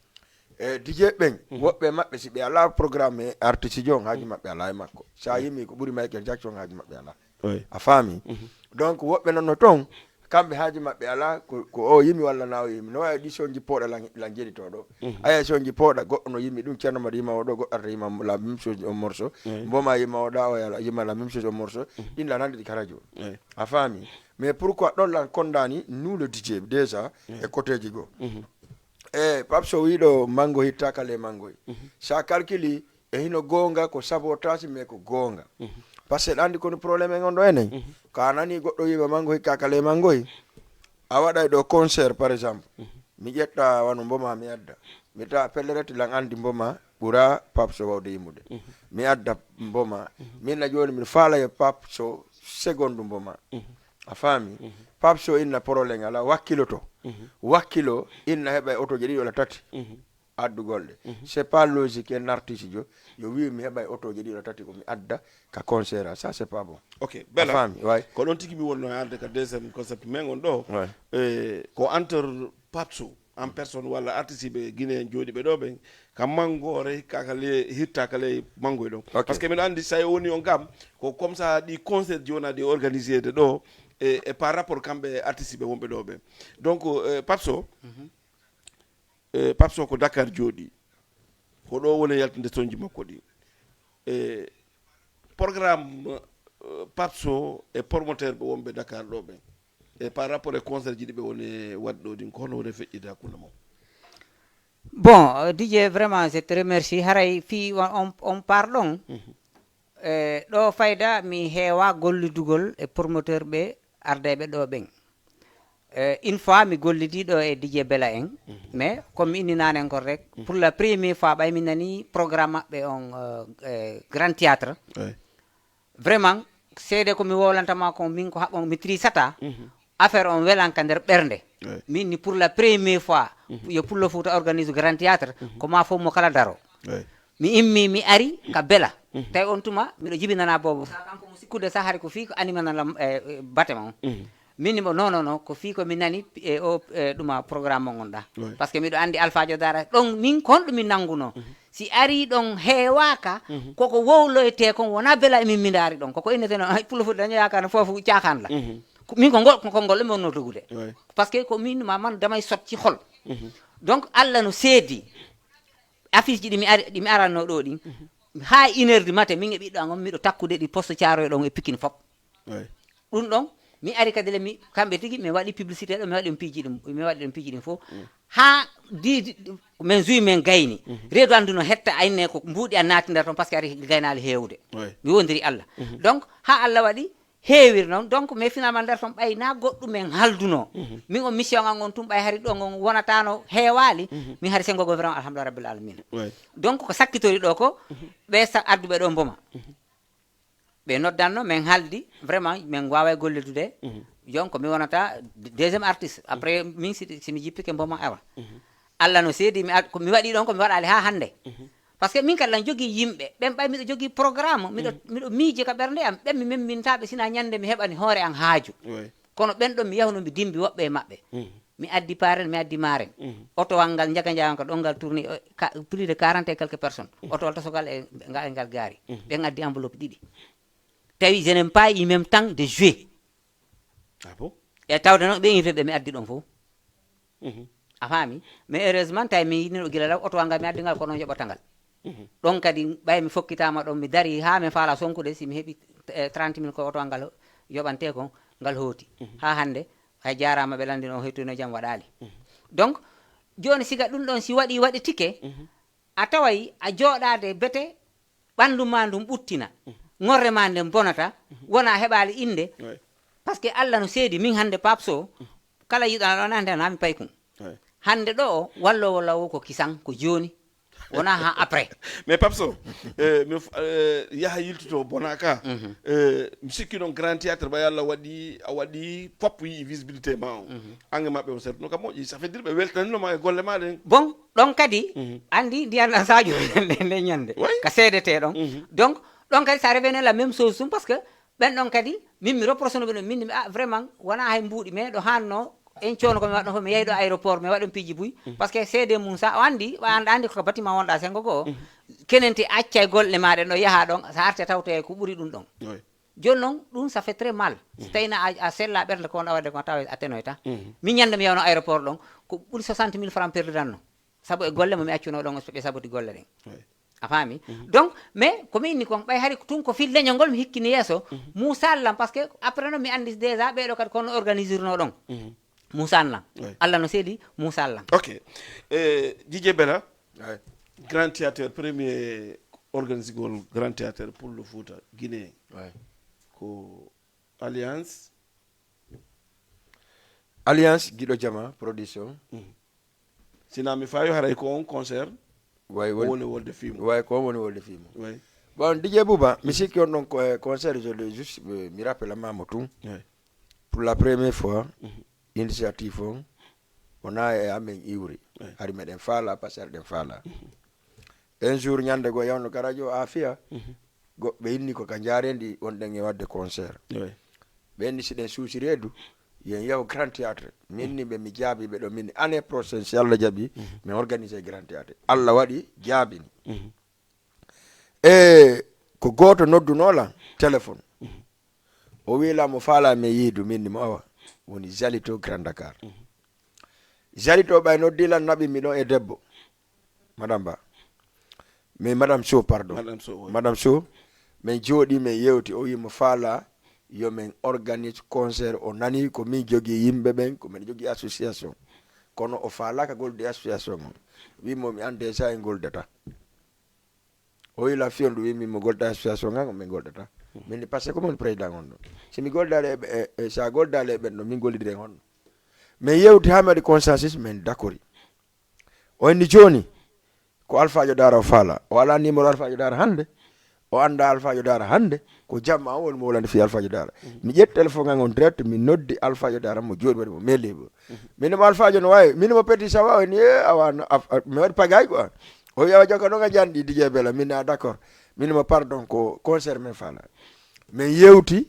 E D J ɓen, Mhm. woɓɓe maɓɓe si ɓe alaa programme e artiste jo, on haaju maɓɓe alaa e makko. Sa Mhm. yimi ko ɓuri Michael Jackson, on haaju maɓɓe alaa. Oui. A faami? Mhm. Donc, woɓɓe noon no toon, kamɓe haaju maɓɓe alaa, ko, ko o yimi walla na o yimi. No waawi ɗi sonji pooɗa lan, lan jeɗitoo ɗo. Mhm. Aya sonji pooɗa, goɗɗo no yimi ɗum, Ceerno Madi yima o ɗo, goɗɗo arta yima la même chose, on morceau. Oui. Mboma yima o ɗa, o yala, yima la même chose, on morceau. Mhm. Ɗin lan hannde ɗi ka radio. Oui. A faami? Mais pourquoi ɗon lan kondaani nous le D J déjà, Oui. e côté ji goo? Mhm. E, Pape Sow wiɗo mango hittaaka le mangoy. Mhm. Sa calcule, e hino goonga ko sabotage, mais ko goonga. Mhm. Parce que ɗa andi kono problème en on ɗo enen. Mhm. Ka nani goɗɗo wiima mango hikka ka le mangoy. A waɗay ɗo concert, par exemple. Mhm. Mi ƴetta wano mboma mi adda. Mi tawa pellet lan andi mboma ɓura Pape Sow wawde yimude. Mhm. Mi adda mboma. Mhm. Min na jooni mi faala yo Pape Sow seconde mboma. Mhm. A faami? Mhm. Pape Sow inna problème ala wakkiloto. Mhm. Wakkilo inna heɓa e otoje ɗiɗi walla tati. Mhm. Addugol ɗe. Mhm. C'est pas logique, un artiste jo, yo wi mi heɓa e otoje ɗiɗi walla tati ko mi adda ka concert a. Ça, c'est pas bon. Ok, A Bella. faami, way. Ko ɗon tigi mi wonno e arde ka deuxième concept men on ɗo. Ouais. Eh, ko entre Pape Sow en personne walla artiste ɓe Guinée en jooɗiiɓe ɗo ɓen, ka mangoore, hikka ka le, hitta ka ley mangoy ɗon. Ok. Parce que miɗo anndi, so a woni on gam, ko comme ça ɗi concert ji wona ɗi organisé de ɗo, e, e par rapport kamɓe artiste ɓe wonɓe ɗo ɓe. Donc, eh, Pape Sow, Mhm. eh, Pape Sow ko Dakar jooɗi. Ko ɗo woni yaltinde sonji makko ɗi. Eh, programme, eh, Pape Sow e promoteur ɓe wonɓe Dakar ɗo ɓen. E par rapport e concert ji ɗi ɓe woni waɗi ɗo ɗin, ko hono woni feƴƴude hakkunde mon? Bon, euh, D J, vraiment, je te remercie. Haray fii on, on, on part ɗon. Mhm. Eh, ɗo fayda mi heewa gollidugol e promoteur ɓe ardeeɓe ɗo ɓen. Eh, une fois mi gollidi ɗo e D J Bela en, Mhm. mais comme mi inni nanen kon rek, Mhm. pour la première fois ɓay mi nani programme maɓɓe on, euh, eh, Grand Théâtre. Ouais. Vraiment, seede ko mi wowlanta ma kon, min ko haɓɓo mi trisata. Mhm. Affaire on welan ka nder ɓernde. Ouais. Min ni pour la première fois, Mhm. yo Pullo Fuuta organise Grand Théâtre, Mhm. ko ma fof mo kala daro. Mi immi, mi ari ka bela. Tawi on tuma miɗo jibinana boobo sa kanko mo sikkude sa hari ko fii ko animana lam e bâtiment on. Min ni mo non non non, ko fii ko mi nani e o e ɗuma programme mo ngonɗa. Par ce que miɗo andi alphajo dara ɗon min kon ɗum min nanguno. Si ari ɗon heewaka koko wowloyte kon wona bela emin mi ndaari ɗon koko inneteno ay pulo fuɗi daño yakano foofu cakan la. Min ko ngol ko ngol ɗum wonno dogude. Par ce que ko min ma man damay sot ci xol. Donc allah no seedi. Affiche ji ɗi mi ari ɗi mi aranno ɗo ɗin ha une heure du matin min e ɓiɗɗo an on miɗo takkude ɗi poste caroye ɗon e pikine fop. Ɗum ɗon mi ari kadi le mi kamɓe tigi mi waɗi publicité ɗo mi waɗi on piiji ɗum mi waɗi ɗum piiji ɗum fof. Ha di min jui min gayni. Reedu anndu no hetta ayne ko mbuuɗi a naati nder toon par ce que ari gaynaali heewde. Mi wondiri allah. Donc ha allah waɗi heewiri noon donc mais finalement nder toon ɓay na goɗɗum en halduno. Min on mission an on tun ɓay hari ɗon on wonatano heewali. Min hari sengo go vraiment alhamdulillah rabbil alamina. Donc ko sakkitori ɗo ko ɓe sa adduɓe ɗo mboma. Ɓe noddanno min haldi vraiment min wawa gollidude. Jon ko mi wonata deuxième artiste après min si si mi jippike mboma awa. Allah no seedi mi ad- ko mi waɗi ɗon ko mi waɗali ha hande. Par ce que min kadi lan jogii yimɓe ɓen ɓay miɗo jogii programme miɗo miɗo miije ka ɓernde am ɓen mi memmintaɓe sina ñande mi heɓani hoore an haaju. Kono ɓen ɗon mi yahuno mi dimbi woɓɓe e maɓɓe. Mi addi paren mi addi maren. Otowal ngal njaga njagan ko ɗon ngal tourni plus de quarante et quelques personnes. Otowal tosogal e ngal e ngal gaari. Ɓen addi enveloppe ɗiɗi. Tawi je n'aime pas i même temps de jouer. E tawde noon ɓe invité ɓe mi addi ɗon fof. A faami? Mais heureusement tawi mi yiɗino gila law oto ngal mi addi ngal kono yoɓata ngal. Ɗon kadi ɓay mi fokkitama ɗon mi dari ha mi faala sonkude si mi heɓi trente mille ko oto ngal yoɓante kon ngal hooti. Ha hande hay jarama ɓe landino o hettuno jam waɗali. Donc joni siga ɗum ɗon si waɗi waɗi tike a taway a jooɗaade bete ɓanndu ma ndun ɓuttina. Ŋorre ma nden bonata wona heɓaali innde. Par ce que allah no seedi min hannde pap so kala yiɗana ɗo nande na mi paykun. Hannde ɗo o wallowo lawo ko kisan ko jooni wona ha après. Mais pap so eh, mi f- eh, yaha yiltoto bona ka eh, mi sikki noon grand théâtre ɓay allah waɗi a waɗi pop yi visibilité ma o ange maɓɓe on sertuno kam moƴƴi ça fait dire ɓe weltanino ma e golle ma ɗen. Bon ɗon kadi andi ndiyan ɗan sadio nde ñande ka seedete ɗon. Donc ɗon kadi ça revene la même chose sum parce que ɓen ɗon kadi min mi reproche no ɓe ɗon min mi a vraiment wona hay mbuuɗi mais ɗo hanno en coono ko mi waɗno fof mi yehi ɗo aéroport mi waɗon piiji buy. Par ce que seede mum sa o andi o anda andi koko bâtiment wonɗa sengo goo kenen te acca e golle ma ɗen ɗo yaha ɗon sa arte tawte ko ɓuri ɗum ɗon. Joni noon ɗum ça fait très mal. So tawino a sella ɓernde ko wonɗa waɗde ko tawa a tenoyta. Min ñande mi yawno aéroport ɗon ko ɓuri soixante mille francs perdiranno. Sabu e golle mo mi accuno ɗon ɓe saboti golle ɗen. A faami? Donc mais ko mi inni kon ɓay hari tun ko fil leñol ngol mi hikkini yeeso. Musallam par ce que après noon mi andi déjà ɓeɗo kadi kono organisirno ɗon. Musallam. Allah no seedi musallam. Ok. Jije bela. Grand théâtre premier organisgol grand théâtre pour le fouta guinéen. Ko alliance. Alliance giɗo jama production. Sina mi fayo haray ko on concert. Way woni wolde fimo. Way ko on woni wolde fimo. Way. Bon, dj bouba mi sikki on ɗon ko e concert je le juste mi rappela mamo tun. Way. Pour la première fois initiative on wona e amen iwri. Hari meɗen faala parce que aɗen faala. Un jour ñande goo yawno ka radio afia goɓɓe inni ko ka jaarendi wonɗen e wadde concert. Ɓe inni siɗen suusi reedu yen yahu grand théâtre. Min ni ɓe mi jaabi ɓe ɗo min année prochaine si allah jaaɓi mi organise grand théâtre. Allah waɗi jaabini. E ko gooto noddunoo lan téléphone. O wii lan mo faalaa men yiidu min ni mo awa woni jalito grand dakar. Jalito ɓay noddii lan naɓi mi ɗon e debbo. Madame ba mais madame so pardon. Madame so, madame so. Min jooɗii min yewti o wii mo faalaa yo min organise concert o nanii ko min jogii yimɓe ɓen ko min jogii association. Kono o faalaaka gollude association on. Wii mo mi an déjà en goldata. O wii lan fiyondu wii min mo golda association ngan min goldata. Min ni parce que ko mon président on ɗo si mi goldaali e ɓe- e- e- si a goldaali e ɓen ɗo min gollidiren honno. Min yewti haa mi waɗi consensus min dakori. O inni jooni ko alfaajo daara o faala o alaa numéro alfaajo daara hannde. O anndaa alfaajo daara hannde ko jamma o woni mo wolande fii alfaajo daara. Mi ƴetti téléphone ngan on direct mi noddi alfaajo daara mo jooɗi waɗi mo mais libre. Min mo alfaajo no waawi min mo petit sawa o inni e awa no- af- af- mi waɗi pagay quoi. O wi awa jaka ɗon a janɗi D J Bella, min a d'accord. Min mo pardon ko concert men fala. Min yewti,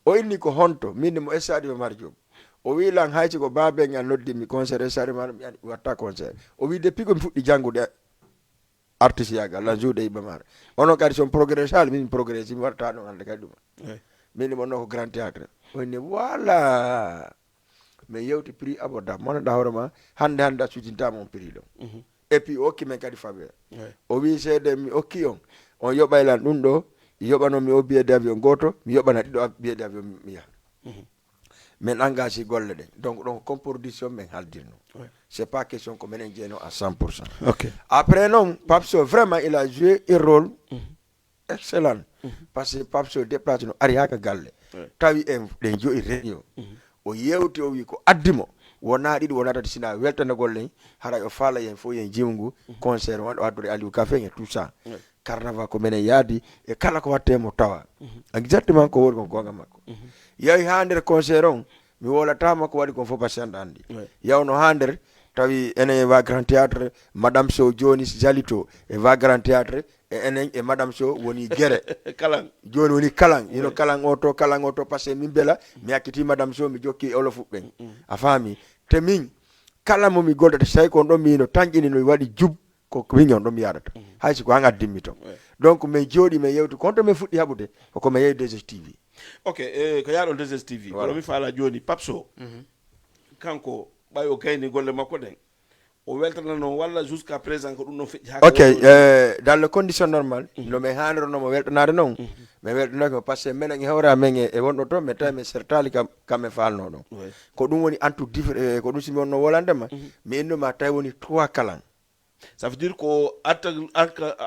o inni ko honto, min mo stade Iba Mar Diop. O wi lan hay si ko baaben an noddi mi concert stade Iba Mar, mi watta concert. O wi depuis ko mi fuɗɗi janngude artiste yagal, lan joude Iba Mar. Ono kadi son progrès sal, min progrès si mi watta ɗon hande kadi ɗum. Min mo no ko grand théâtre. O inni voilà. Min yewti prix abordable. Mo nanda hoore ma, hande hande a sujintama on prix ɗon. Et puis o hokki men kadi faveur. O wi seede mi hokki on, on yoɓay lan ɗum ɗo, yoɓano mi o billet d'avion goto, mi yoɓana ɗiɗo billet d'avion mi yaha. Min engage golle ɗen. Donc ɗon ko compromission min haldirno. C'est pas question ko minen jeyno à cent pour cent. Ok. Après non, Papso vraiment il a joué un rôle excellent. Parce que Papso déplacé no ari haa ka galle. Tawi en ɗen joyi réunion. O yewti o wi ko addi mo. Wona ɗiɗi wona tati sina weltanagol en. Haray o faala yen fof yen jiwngu concert on o addori Aliou Café e tout ça. Carnaval ko minen yaadi e kala ko watte mo tawa. Exactement ko woni ko gonga makko. Yahi haa nder concert on mi wolata makko waɗi kon fof parce que anda andi. Yawno haa nder tawi enen e va grand théâtre, madame Sow joni Jalito e va grand théâtre e enen e madame Sow woni gere. Kalan. Joni woni kalan ino kalan o to kalan o to parce que min bela mi acciti madame Sow mi jokki olofu ɓen. A faami? Te min kala mo mi goldata si tawi ko on ɗon mi no tanƴini no waɗi jub ko min on ɗon mi yaadata. Hay si ko an addimmi ton. Donc min jooɗi min yewti kon to min fuɗɗi haɓude koko min yehi deux S T V. Ok, eh, ko yaaɗon deux S T V kono mi faala joni Papso. Kanko ɓay o gayni golle makko ɗen o weltanano walla jusqu'à présent ko ɗum ɗon feƴƴi haa Ok, euh, dans les conditions normales, no min haanirno mo weltanaade noon. Min weltanoke mo parce que minen e hoore amen e wonɗo to min tawi min sertaali kam kam min faalno ɗon. Ko ɗum woni antu differ eh, ko ɗum si mi wonno wolande ma mi inno ma tawi woni trois kalan. Ça veut dire ko atta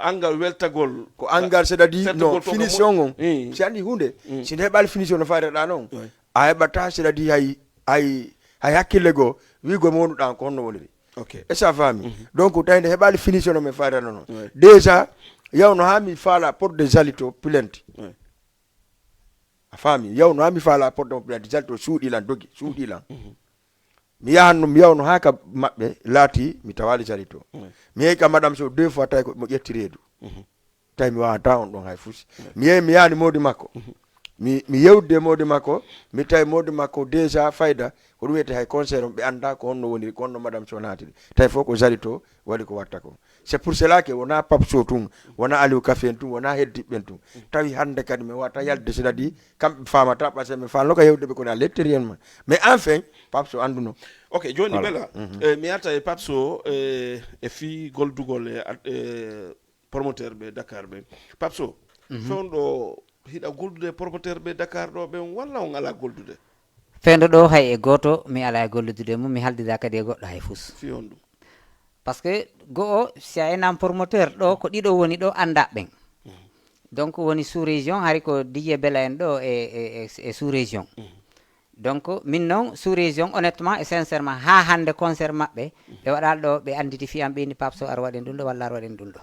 angal weltagol ko angal c'est-à-dire no finition on si andi hunde si nde heɓali finition no faade ɗa noon a heɓata c'est-à-dire hay hay hay hakkille goo wigo mo wonduɗa ko honno woniri. Ok. Est-ce que a faami? Donc tawi nde heɓali finition no min faade noon déjà yawno ha mi faala porte de Jalito plainte. A faami? Yawno ha mi faala porte de plainte Jalito suuɗi lan dogi suuɗi lan. Mi yahanno mi yawno haa ka maɓɓe laati mi tawaali Jalito. Mi yehi ka madame Sow deux fois tawi ko mo ƴetti reedu. Tawi mi waawata on ɗon hay fusi. Mi yehi mi yaani moodi makko. Mi mi yewde moodi makko mi tawi moodi makko déjà fayda ko ɗum wiyete hay concert on ɓe annda ko honno woniri ko honno madame Sow naatiri tawi fof ko Jalito waɗi ko watta ko. C'est pour cela que wona Papso tun wona Aliou Café en tun wona heddiɓɓen tun tawi hannde kadi mi wata yalde c'est-à-dire kamɓe famata parce que mi falno ka yewde ɓe kono à l'intérieur ma mais enfin Papso annduno. Ok joni bela eh, mi arta e Papso eh, e fii goldugol e eh, promoteur ɓe Dakar ɓe Papso fewndo hiɗa goldude e promoteur ɓe Dakar ɗo ɓen walla on ala goldude? Fewndo ɗo hay e gooto mi ala e golludude mum mi haldida kadi e goɗɗo hay fus. Fii honɗum? Parce que go'o si a enam promoteur ɗo ko ɗiɗo woni ɗo annda ɓen. Donc woni sous région hari ko D J Bella en ɗo e, e, e, e sous région. Donc min noon sous région honnêtement et sincèrement ha hande concert maɓɓe ɓe waɗal ɗo ɓe anditi fiyam ɓe ni Papso ar waɗen ɗum ɗo walla ar waɗen ɗum ɗo.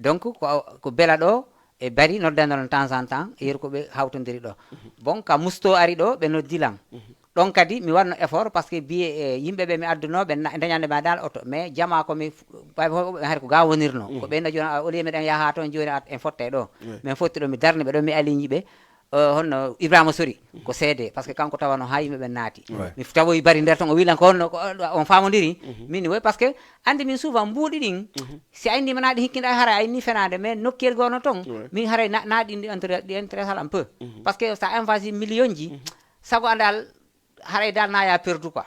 Donc ko, ko Bella ɗo e Bari noddanno ɗon temps en temps yeru ko ɓe hawtodiri ɗo. Bon ka Musto ari ɗo ɓe noddi lan. Ɗon kadi mi wanno effort parce que biye e yimɓe ɓe mi adduno ɓe dañande ma dal oto mais jama ko mi hari ko ga wonirno ko ɓe no joni au lieu meɗen yaha toon joni en fotte ɗo. Min fotti ɗo mi darni ɓe ɗo mi aliñi ɓe. Honno Ibrahima Sori ko seede parce que kanko tawano ha yimɓe ɓen naati. Mi tawoyi Bari nder ton o wilan ko honno on famodiri. Min woy parce que andi min souvent mbuuɗi ɗin si a indi ma naɗi hikkinɗa hara a inni fenade mais nokkiyel gono ton min haray naɗi ɗi intéresse un peu. Parce que sa invasi million ji sago andal haray dal naya perdu quoi.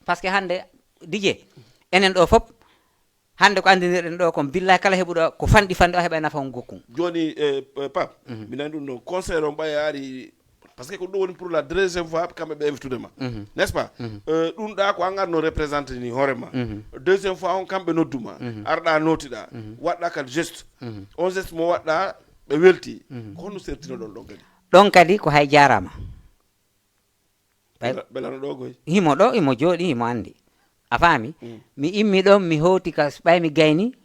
Parce que hande D J enen ɗo fop hande ko anndinirɗen ɗo kon billahi kala heɓuɗo ko fanɗi fanɗi o heɓa nafa on gokkun. Joni pap mi nani ɗum ɗon conseil on ɓay ari parce que ko ɗum woni pour la deuxième fois kamɓe ɓe invitude ma n'est ce pas? Ɗum ɗa ko an arno représenté ni hoore ma deuxième fois on kamɓe nodduma arɗa notiɗa waɗɗa kadi geste on geste mo waɗɗa ɓe welti ko honno sertinoɗon ɗon kadi? Ɗon kadi ko hay jarama. Belano ɗo goy. Himo ɗo himo jooɗi himo anndi. A faami? Mi immi ɗon mi hooti ka ɓay mi gayni.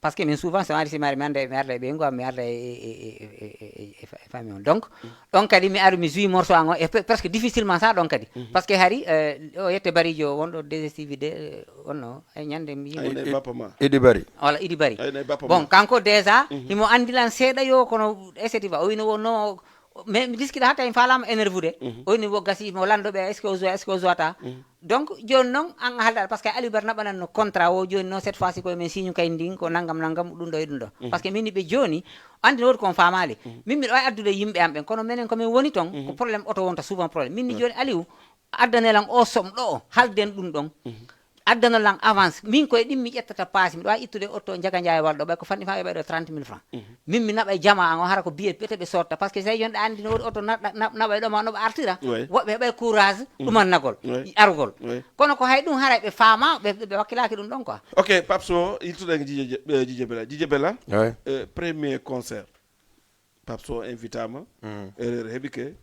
Parce que min souvent so ari si mi ari mi annda mi arda e ɓeyngu am mi arda e Fami on. Donc, ɗon kadi mi ari mi joui morceau an o, e pe- presque difficilement ça ɗon kadi. Parce que hari, euh, o yette Barijo wonɗo D S T V de, euh, wonno, e ñande mi yimo. Ayne bappa ma. Idi Bari. Wala Idi Bari. Ayne bappa bon ma. Kanko déjà, himo andilan seeɗa yo kono, et cetera. O wino wonno, mais mi diskiɗa hatta en falama énervude. O wini wo gasi mo lando ɓe, est-ce que o joue, est-ce que o jouata? Donc joni noon an a haldat, parce que Aliou Bar naɓananno contrat o, joni noon cette fois ci koye men signe kay ndin ko nangam nangam, ɗum ɗo e ɗum ɗo. Parce que min ni ɓe joni andi no wodi kon famali. Min miɗo wawi addude yimɓe am ɓen, kono menen komin woni ton ko problème, oto wonta souvent problème. Min ni joni Aliou addanelan o som ɗo o halden ɗum ɗon. Addanolan avance, min koye ɗin mi ƴettata paasi, miɗo wawi ittude oto Njaga Njaay Walɗo ɓay ko fanɗi fa ɓe ɓayɗo trente mille francs. Min mi naɓay jama an o hara ko billet pete ɓe sorta, parce que sey jonɗa andi no wodi oto naɓay ɗo ma no ɓe artira. Woɓɓe heɓay courage ɗumannagol, arugol. Kono ko hay ɗum haray ɓe faama, ɓe ɓe wakkilaki ɗum ɗon quoi. Ok, Paps, yiltuɗen Jije Bela. Jije Bela, premier concert, Paps o invitama. Erreur heɓike.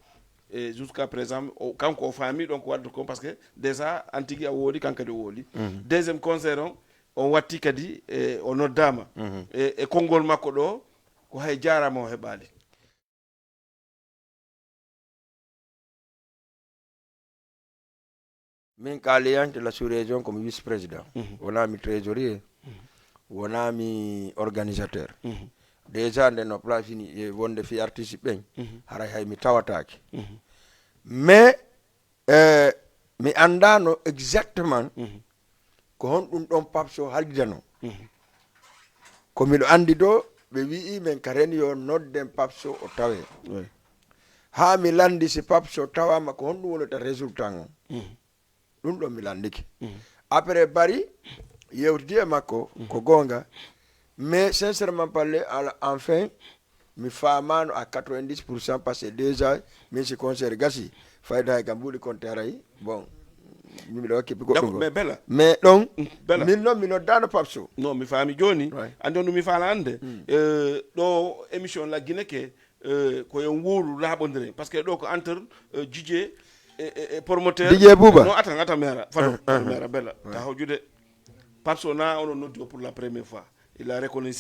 E jusqu'à présent o, kanko o faami ɗon ko wadde kon, parce que déjà an tigi a wooli, kan kadi o wooli. Deuxième concert on, on watti kadi, e o noddama e, e konngol makko ɗo, ko hay jarama o heɓali. Min ka Alliance de la sous-région comme vice-président. Wona mi trésorier, wona mi organisateur. Déjà nde no plafini e wonde fi artiste ɓen, haray hay mi tawataki. Mais eh, mi andano exactement ko honɗum ɗon Paps o haldidano. Ko miɗo andi do ɓe wi'i men karen yo nodden Paps o tawe. Ha mi landi si Paps o tawama ko honɗum wonata résultat on. Ɗum ɗon mi landike. Après Bari yewtidi e makko, ko gonga. Mais sincèrement parler, à la- enfin mi famano à quatre-vingt-dix pour cent, parce que déjà min si concert gasi, fayda hay kam mbuɗi konte haray. Bon, min miɗo wakki goɗɗum. Mais Bela, mais ɗon, Bela, min noon mi noddano Paps o. Non, mi faami joni. Andi on ɗum mi faala ande. Eh, ɗo émission laggineke, eh, ko yon wuuru laaɓondiren, parce que ɗo ko entre, eh, Jije e, e, e promoteur. Jije Buuba. Non, attends, attends, mera fado, mera Bela, ta hojude. Paps o na onon noddi o pour la première fois, il a reconnu.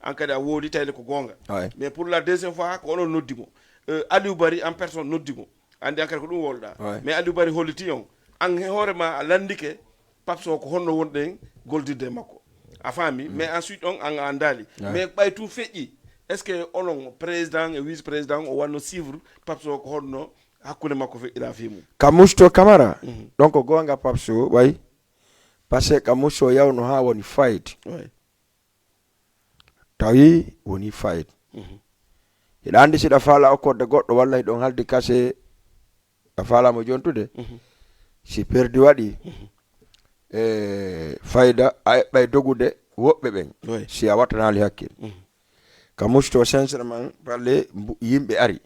An kadi a woodi tawde ko gonga. Mais pour la deuxième fois ko onon noddi mo. Eh, Aliou Bari en personne noddi mo. Andi an kadi ko ɗum wolɗa. Mais Aliou Bari holliti on, an he hoore ma a landike Paps o ko honno wonɗen goldirde e makko. A faami? Mais ensuite on an a andali. Mais ɓay tun feƴƴi, est-ce que onon président e vice président o wanno suivre Paps o ko honno hakkunde makko feƴƴira fii mum? Ka Musto Camara, ɗon ko gonga Paps o ɓay. Parce que ka Musto yawno ha woni fight. Tawi woni fight. Hiɗa andi siɗa faala okkorde goɗɗo walla hiɗon haldi kase a faalamo jontude. Si perdi waɗi, e fayda a eɓɓay dogude woɓɓe ɓen. Si a wattanali hakkil. Ka Musto sincèrement parler, yimɓe ari,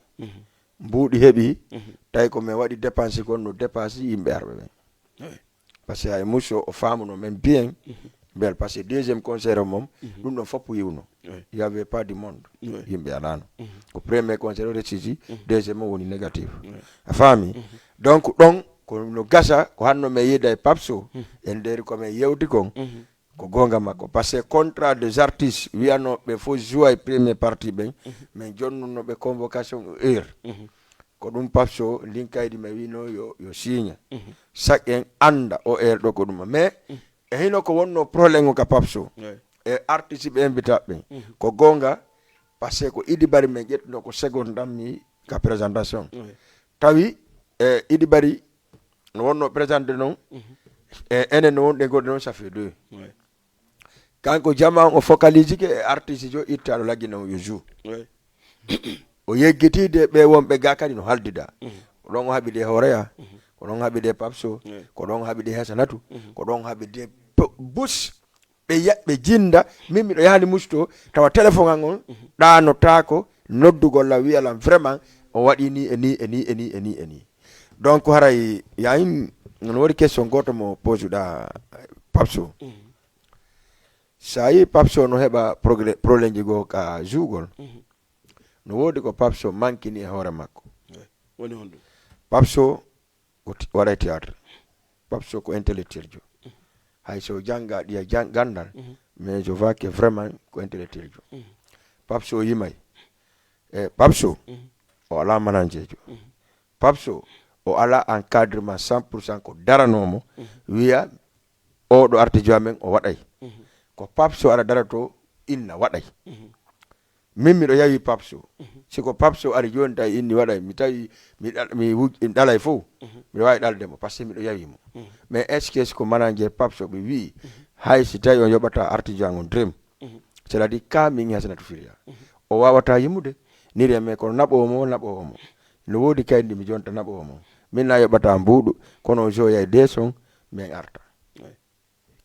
mbuuɗi heɓi, tawi ko min waɗi dépense kon no dépense yimɓe arɓe ɓen. Parce que hay Musto o famuno men bien. Bel parce que deuxième concert o mom, ɗum ɗon fof yiwno. Il y avait pas du monde. Yimɓe alano. Ko premier concert o resisi, deuxième o woni négatif. A faami? Donc ɗon ko no gasa ko hanno men yida e Paps o, en nderi ko men yewti kon. Ko gonga makko, parce que contrat des artistes wiyano ɓe fof joua e premier partie ɓen, min jonnuno ɓe convocation heure. Ko ɗum Paps o ndin kaydi mi wino yo, yo signa. Chaque en anda o heure ɗo ko ɗum, mais e hino ko wonno problème o ka Paps o e artiste ɓe invita ɓen. Ko gonga, parce que ko Idi Bari men ƴettuno ko seconde dammi ka présentation. Tawi e Idi Bari no wonno présenté non, e enen no wonɗen goɗɗe non, ça fait deux. Kanko jama on o focalise ke e artiste jo itta aɗo laggi non yo joue. O yeggitide ɓe wonɓe ga kadi no haldida. Ko ɗon o haɓide hooreya, ko ɗon haɓide Papso, ko ɗon haɓide Hasanatu, ko ɗon haɓide bus. Ɓe ya- ɓe jinda, min miɗo yahani Musto tawa téléphone an on ɗanotaako noddugol lan wiya lan vraiment o waɗi ni e ni e ni e ni e ni e ni. Donc haray yayin no wodi question goto mo posuɗa Papso. Sa yi Papso no heɓa progre- problème ji goo ka juugol, no wodi ko Papso mankini e hoore makko. Woni honɗum? Papso o ti- waɗay théâtre. Papso ko intellectuel jo. Hay so janga ɗiya jang- gandal, mais je vois que vraiment ko intellectuel jo. Papso yimay. E Papso o alaa manager jo. Pape Sow, o alaa encadrement cent pour cent ko daranoo mo, wiya oɗo artijo amen o waɗay. Ko Pape Sow aɗa dara to inna waɗay. Min miɗo yawi Pape Sow. Si ko Pape Sow ari jooni tawi inni waɗay, mi tawi mi ɗal-, mi wuj-, mi ɗalay fof, miɗo waawi ɗalde mo, parce que miɗo yawi mo. Mais est-ce que si ko manager Pape Sow ɓe wi'i, hay si tawi on yoɓata artijo an on dërëm, c'est-à-dire ka min Hasanatu Firiya. O waawata yimude, nire mais kono naɓoowo mo, naɓoowo mo. No woodi kaydi mi jonta naɓoowo mo. Min na yoɓata mbuuɗu, kono o joyay deux cents, min arta.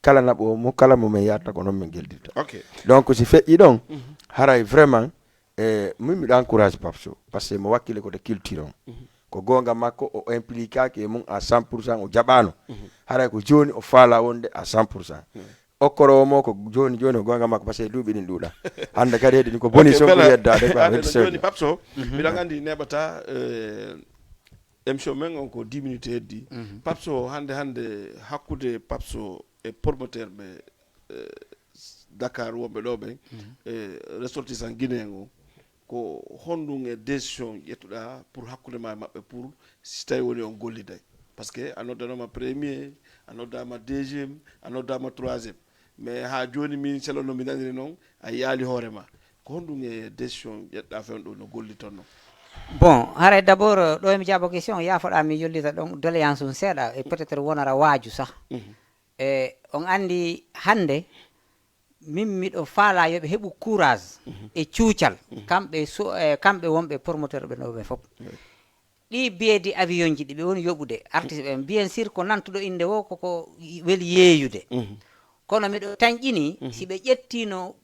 Kala naɓoowo mo, kala mo min yarta ko noon min geldirta. Ok. Donc si feƴƴi ɗon, haray vraiment, e, min miɗo encourage Pape Sow, parce que mo wakkile ko de culture on. Ko goonga makko, o impliquaaki e mum à cent pour cent, o jaɓaano. Haray ko jooni o faala wonde à cent pour cent. Okkoroowo mo ko jooni jooni ko goonga makko, parce que duuɓi ɗin ɗuuɗa. Hannde kadi heɗi ko boni. Ok, sow ko bela, yeddaade quoi, aɗa heɗi no jooni sewde. Pape Sow, miɗo anndi neɓata, eh, émission men on ko dix minutes heddi. Pape Sow, hannde, hannde hakkude Pape Sow e promoteur ɓe, eh, Dakar wonɓe ɗo ɓen, eh, ressortissant guinéen o, ko honɗum e décision ƴettuɗa pour hakkunde ma e maɓɓe pour si tawi woni on golliday? Parce que a noddanooma premier, a noddaama deuxième, a noddaama troisième. Mais haa jooni min selon no mi naniri noon, a yiyaali hoore ma. Ko honɗum e décision ƴettuɗa fewndo no golliton non? Bon, haray d'abord, euh, ɗo mi jaabo question, yaafoɗa mi yollita ɗon doléance on seeɗa, e peut-être wonara waaju sah. E on anndi hannde, min miɗo faala yo ɓe heɓu courage e cuucal, kamɓe so-, e kamɓe wonɓe promoteur ɓe ɗo ɓe fof. Ɗi biyedi avion ji ɗi ɓe woni yoɓude, artiste ɓe, bien sûr ko nantuɗo innde wo koko weli yeeyude. Kono miɗo tanƴini, si ɓe ƴettino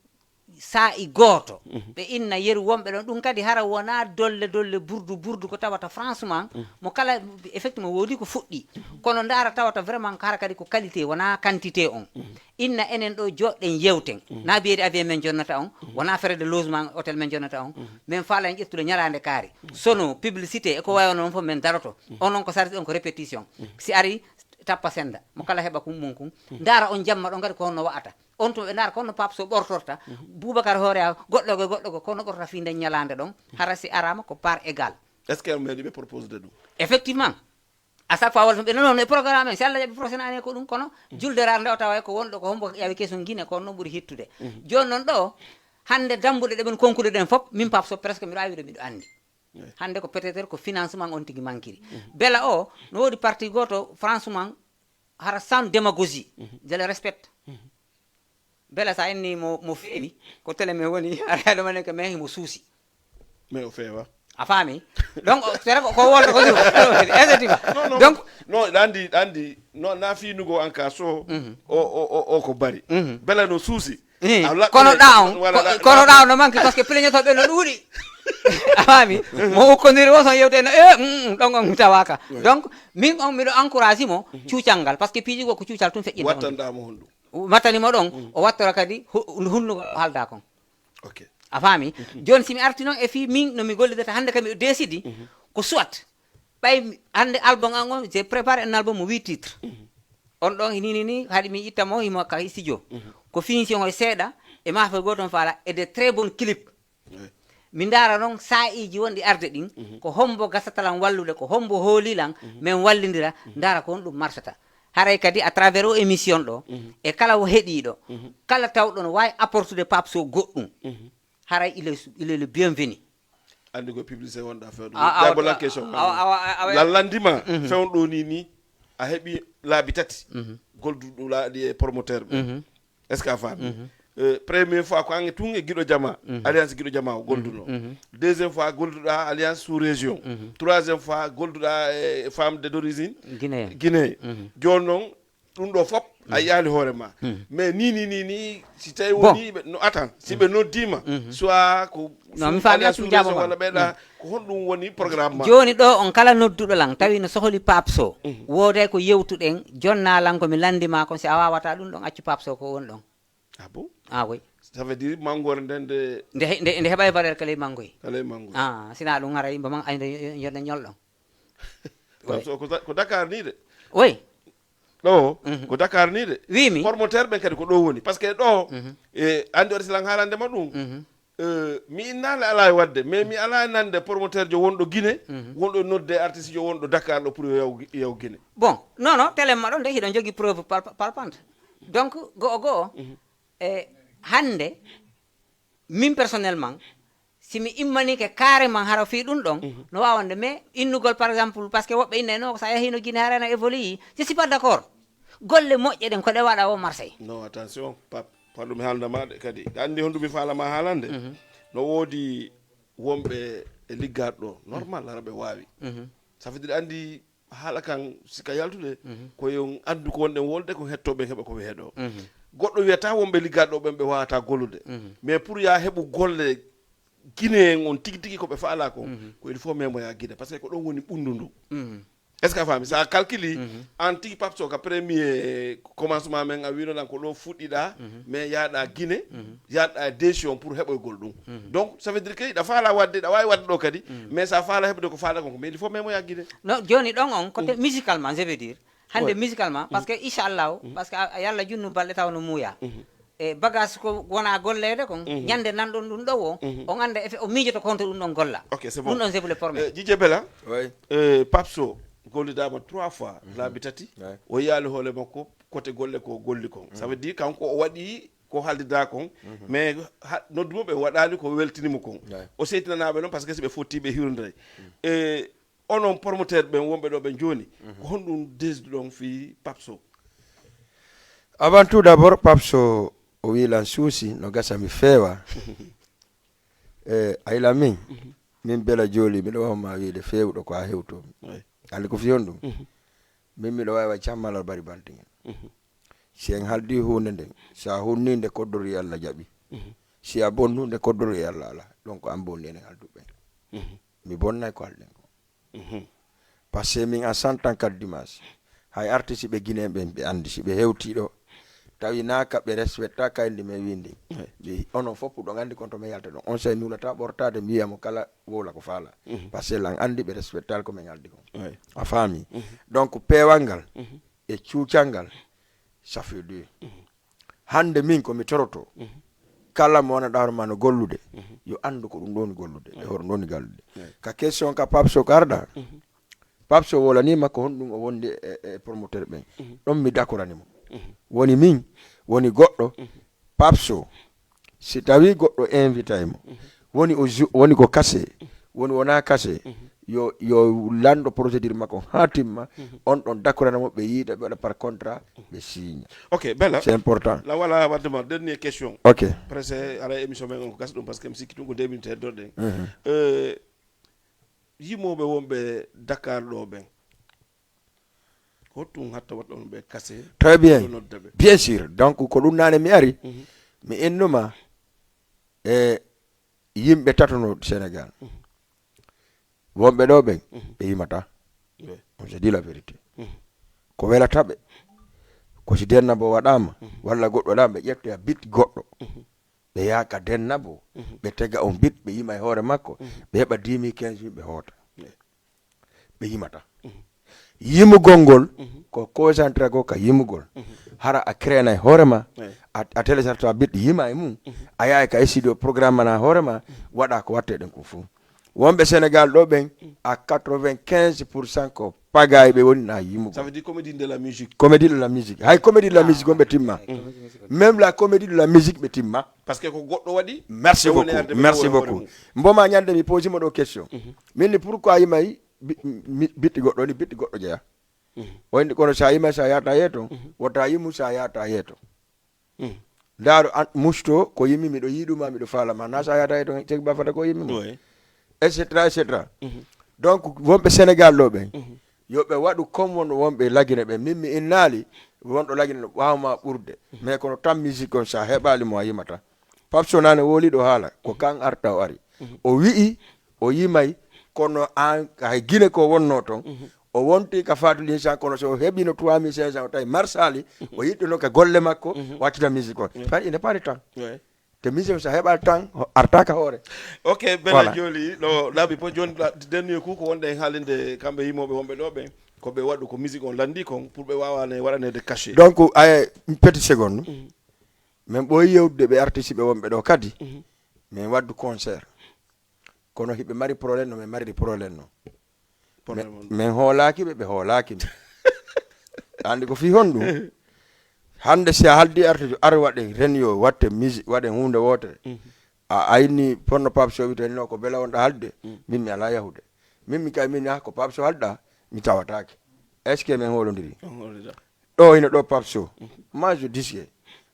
saa'i gooto, ɓe inna yeru wonɓe ɗon, ɗum kadi hara wonaa dolle dolle burdu burdu ko tawata franchement, mo kala, effectivement, woodi ko fuɗɗi. Kono ndaara tawata vraiment hara kadi ko qualité, wonaa quantité on. Inna enen ɗo jooɗɗen yewten. Na biyedi avion men jonnata on, wonaa frais de logement hôtel men jonnata on. Men faala en ƴettude ñalaande kaari. Sono, publicité, e ko wayi on fof men daroto. On non ko sarti on ko répétition. Si ari tappa senda. Mo kala heɓa kum mum kum. Ndaara on jamma ɗon kadi ko honno wa'ata. On tuma ɓe ndaara ko honno Pape Sow ɓortorta. Boubacar Horea goɗɗo go goɗɗo go kono ɓorta fii nden ñalaande ɗon. Hara si araama ko part égale. Est-ce que on meeɗi ɓe proposé de ɗum? Effectivement. À chaque fois walla ɓe noon e programme en, si Allah jaɓi prochaine année ko ɗum, kono julde raar nde o tawa ko wonɗo ko hombo yawi kesun Guinée, ko noon ɓuri hittude. Jooni noon ɗo, hannde dambuɗe ɗe ɓen konkude ɗen fof, min Pape Sow presque miɗo awi ɗo miɗo anndi. Hannde ko peut-être ko financement on tigi mankiri. Bela o, no woodi parti gooto, franchement, hara sans démagogie, je le respecte. Bela sa inni mo, mo feewi, ko tele men woni, aɗa ɗo manen ko men himo suusi. Mais o feewa. A faami? Donc, c'est vrai ko, ko wonta ko ɗum. Effectivement. Donc, non, ɗa anndi, ɗa anndi, no, na fiinugo an ka so, o, o, o, o ko bari. Bela no suusi. Eh, A laɓɓi kono de, ɗa on, wala ko- ɗa- kono ɗa on no manque parce que plaignotooɓe no ɗuuɗi. A faami? Mo ukkondiri wo son yewte no, eh, mm, ɗon on tawaka. Donc, min on miɗo encourage mo, cuucal ngal. Parce que piiji goo ko cuucal tun feƴƴinta on. Wattanɗa mo honɗum? Wattani mo ɗon, o wattora kadi hu-, hunnugo ko haalda kon. Ok. A faami? Jooni si mi arti noon e fii min no mi gollidata hannde kam miɗo décidi, ko soit ɓay mi- hannde album an on, j'ai préparé un album mo huit titres. On ɗon ni, ni, ni, haɗi mi itta mo, himo ka studio. Ko finition o seeɗa, e maafe gooto on faala, e de très bon clip. Mi ndaara noon saa'iiji wonɗi arde ɗin, ko hombo gasata lan wallude, ko hombo hooli lan, men wallindira, ndaara ko honɗum marchata. Haray kadi à travers o émission ɗo, e kala wo heɗiiɗo, kala tawɗo no waawi apportude Pape Sow goɗɗum, haray il est, il est le bienvenu. Anndi ko publicité wonɗa fewndo. A- awa- Jabolan question. awa- awa- awa- Lallandima fewndo ni ni, a heɓi laabi tati. Golduɗo laaɗi e promoteur ɓe. Est-ce que a faami? Euh, première fois ko an tun e Giɗo Jama, Alliance Giɗo Jama o golduno. Deuxième fois golduɗa Alliance sous région. Troisième fois golduɗa e femme de d'origine Guinée. Guinée. Jooni noon ɗum ɗo fof a yiyaali hoore ma. Mais ni ni ni ni si tawi Bon. Woni ɓe no atan si ɓe noddiima, soit ko Non, mi faami, Alliance mi sous jaabo région ma. Walla ɓeyɗa, ko honɗum woni programme ma? Jooni ɗo on kala nodduɗo lan, tawi no sohli Pape Sow. Wooday ko yewtuɗen, jonna lan ko mi lanndima kon, si a waawata ɗum ɗon, accu Pape Sow ko won ɗon. Ah bon? Ah oui. Ça veut dire manngoore nden nde Nde he- nde nde heɓay valeur ka ley manngoy. Ka ley manngoy. Ah, sina ɗum haray mbo man ay nde yonde ñol ɗon. Pape Sow ko Da- ko Dakar ni de. Oui. Ɗo ko Dakar ni de. Wi mi. Promoteur ɓen kadi ko ɗo woni, parce que ɗo e anndi waɗi silan haalande ma ɗum. Eh, mi innaali alaa e waɗde, mais mi alaa e nande promoteur jo wonɗo Guinée, wonɗo nodde artiste jo wonɗo Dakar ɗo pour yo yaw, yaw Guinée. Bon, non, non, telen ma ɗon de, hiɗon jogii preuve palpa-, palpante. Donc, go'o go'o, e hannde, min personnellement, si mi immanike carrément hara fii ɗum ɗon, no waawande, mais innugol, par exemple, parce que woɓɓe inna no, so a yahino Guinée hara no évolué, je suis pas d'accord. Golle moƴƴe ɗen ko ɗe waɗa o Marseille. Non, attention, Pape, par ɗum mi haalna ma ɗe kadi. A anndi honɗum mi faala ma haalande? No woodi wonɓe e liggaaɗo ɗo, normal, hara ɓe waawi. Ça veut dire, anndi haala kan, si ka yaltude, ko yo on anndu ko wonɗen wolde, ko hettooɓe heɓa ko ɓe heɗoo. Goɗɗo wiyata wonɓe liggaaɗo ɓen ɓe waawata gollude. Mais pour ya heɓu golle Guinée en on tigi tigi ko ɓe faala kon, ko il faut memoya Guinée, parce que ko ɗon woni ɓunndu ndu. Est-ce que a faami? So a calcule, an tigi Pape Sow, ka premier commencement men a wiino lan ko ɗo fuɗɗiɗa, mais yaaɗa Guinée, yaaɗa décision pour heɓoygol ɗum. Donc, ça veut dire que ɗa faala waɗde, ɗa waawi waɗde ɗo kadi, mais so a faala heɓude ko faala kon, mais il faut memoya Guinée. Non, jooni ɗon on, côté musicalement, je veux dire, hannde musicalement, parce que inchallahu, parce que a, a yalla junnu balɗe taw no muuya. E bagage ko wona golleede kon, ñande nan ɗon ɗum ɗo o, on annda effet, o miijoto ko honto ɗum ɗon golla. Ok, c'est bon. Ɗum ɗon, je vous le promets. Eh, Djidjé Bella, Oui. eh, Pape Sow gollidaama trois fois, laabi tati. Ouais. O yiyaali hoole makko, côté golle ko golli kon. Ça veut dire, kanko o waɗi ko haaldidaa kon, mais ha, noddu mo ɓe waɗaali ko weltini mo kon. Ouais. O seytinanaaɓe noon, parce que si ɓe fotti ɓe hirondire. Eh, onon promoteur ɓen wonɓe ɗo ɓen jooni, ko honɗum desduɗon fii Pape Sow? Avant tout d'abord, Pape Sow, o wi lan suusi, no gasa mi feewa. Eh, a yila min, min Bella Jolie, miɗo waawa ma wiide feewuɗo ko a hewto. Oui. Anndi ko fii honɗum? Min miɗo waawi wa cammalal bari balɗe. Si en haaldi huunde nden, si a hunni nde koddori Allah jaɓi. Si a bonnu nde koddori Allah ala. Donc an bonni enen haalduɓe. Mi bonnay ko haalɗen ko. Parce que min a santan kadi dimanche. Hay artiste ɓe Guinée ɓen ɓe anndi si ɓe hewti ɗo. Tawi naaka ɓe respecta kayndi men windi. Ɓe onon fof ɗon anndi kon to men yalta ɗon. On sey nulata ɓortaade mbiya mo kala wowla ko faala. Parce que lan anndi ɓe respectal ko men haaldi kon. A faami? Donc peewal ngal e cuucal ngal, ça fait deux. Hannde min ko mi toroto, kala mo wona ɗaaro ma no gollude, yo anndu ko ɗum ɗo woni gollude, e hoto ɗum ɗo woni gollude. Ka question ka Pape Sow ka arɗa, Pape Sow wolaniima ko honɗum o wondi e, e promoteur ɓen. Ɗon mi dakorani mo. Woni min, woni goɗɗo, Pape Sow, si tawi goɗɗo invitay mo, woni o ju-, woni ko kase, woni wona kase, yo, yo lanndo procédure makko haa timma, on ɗon dakorana mo, ɓe yiida, ɓe waɗa par contrat, ɓe signa. Ok, Bella. C'est important. La voilà, waɗde ma dernière question. Ok. Presque ara émission men on ko gasa ɗum, parce que mi sikki ɗum ko deux minutes heddorɗen. Euh, yimooɓe wonɓe Dakar ɗo ɓen, ko hottum hatta waɗɗon ɓe kase? Très bien. Nodda ɓe. Bien sûr. Donc, ko ɗum naane mi ari, mi innuma e yimɓe tato no Sénégal. Wonɓe ɗo ɓen, ɓe yimata. Oui. On se dit la vérité. Ko welata ɓe, ko si denna bo waɗama, walla goɗɗo waɗama, ɓe ƴettoya bit goɗɗo. Ɓe yaaka denna bo, ɓe tega on bit, ɓe yima e hoore makko, ɓe heɓa dix mille, quinze mille, ɓe hoota. Ɓe yimata. Yimugol ngol, ko concentré ko ka yimugol. Hara a créena e hoore ma, a, a télécharge bit yima e mum, a yaha ka studio programme mana hoore ma, waɗa ko watte ɗen ko fof. Wonɓe Sénégal ɗo ɓen, à quatre-vingt-quinze pour cent ko pagaay ɓe woni na yimugol. Ça veut dire comédie de la musique. Comédie de la musique. Hay comédie de la musique on ɓe timma. Même la comédie de la musique ɓe timma. Parce que ko goɗɗo waɗi. Merci beaucoup. Merci beaucoup. Mboma ñande mi posi mo ɗo question. Min ni pourquoi yimay bi-, mi-, bitti goɗɗo ni bitti goɗɗo jeya. O indi kono sa yimay sa yata yeto, wota yimu sa yata yeto. Ndaaro an musto ko yimmi miɗo yiɗuma miɗo faalama na sa yata yeto tegi ba fata ko yimmi mo. Oui. Et cetera et cetera. Donc wonɓe Sénégal ɗo ɓen, yo ɓe waɗu comme won wonɓe Lagine ɓen. Min mi innaali wonɗo Lagine no ɓaawma ɓurde. Mais kono tan musique on sa heɓali mo a yimata. Pape Sow nane woliɗo haala ko kan arta o ari. O wi'i o yimay kono an hay Gine ko wonno ton. O wonti ka Fatou Linsan kono so o heɓino trois mille cinq cents o tawi marsali o yiɗɗuno ka golle makko o accita musique on. Fat ine paari tan. Te musique on sa heɓal tan arta ka hoore. Ok, Bella Jolie ɗo laabi po joni dernier coup ko wonde en haalinde kamɓe yimoɓe wonɓe ɗo ɓen ko ɓe waɗu ko musique on landi kon pour ɓe wawane waɗanede cachet. Donc ay petit seconde. Min ɓooyi yewtude ɓe artiste ɓe wonɓe ɗo kadi. Min waddu concert. Kono hiɓe mari problème no min mariri problème no. Min hoolaaki ɓe, ɓe hoolaaki mi. Anndi ko fii honɗum? Hannde si a haldi artijo ar waɗe renio watte musique waɗe huunde wootere. A ayni ponno Pape Sow witani no ko bela wonɗa halde. Min mi alaa yahude. Min mi kay min ah ko Pape Sow halɗa mi tawataake. Est-ce que min hoolondiri? Ɗo hino ɗo Pape Sow. Moi je dis que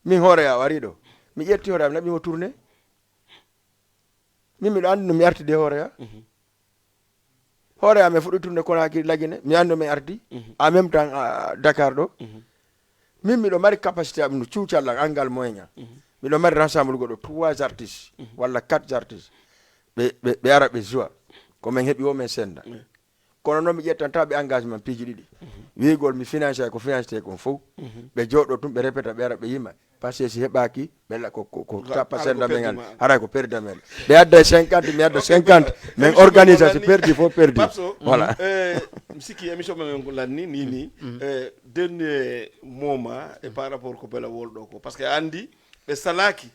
min hoore ya wari ɗo. Mi ƴetti hoore am naɓi mo tourné. Min miɗo anndi no mi arti de hoore ya. Hoore am e fuɗɗi tourné Conakry Lagine mi anndi no mi arti. En même temps Dakar ɗo. Min miɗo mari capacité am no cuucallan angal moyen am. Miɗo mari rassemble goɗɗo trois artistes walla quatre artistes. Ɓe ɓe ɓe ara ɓe joua. Ko min heɓi o min senda. Kono noon mi ƴettanta ɓe engagement piiji ɗiɗi. Wiigol mi financé ko financé kon fof. Ɓe jooɗo tun ɓe répéta ɓe ara ɓe yima. Parce que si heɓaaki ɓe la ko ko ko tappa senda men an haray ko perdre men. Ɓe adda cinquante mi adda cinquante. Min organisation perdu fof perdu. Voilà. Mi sikki émission men lanni ni ni. Dernier moment e par rapport ko bela wolɗo ko parce que andi ɓe salaaki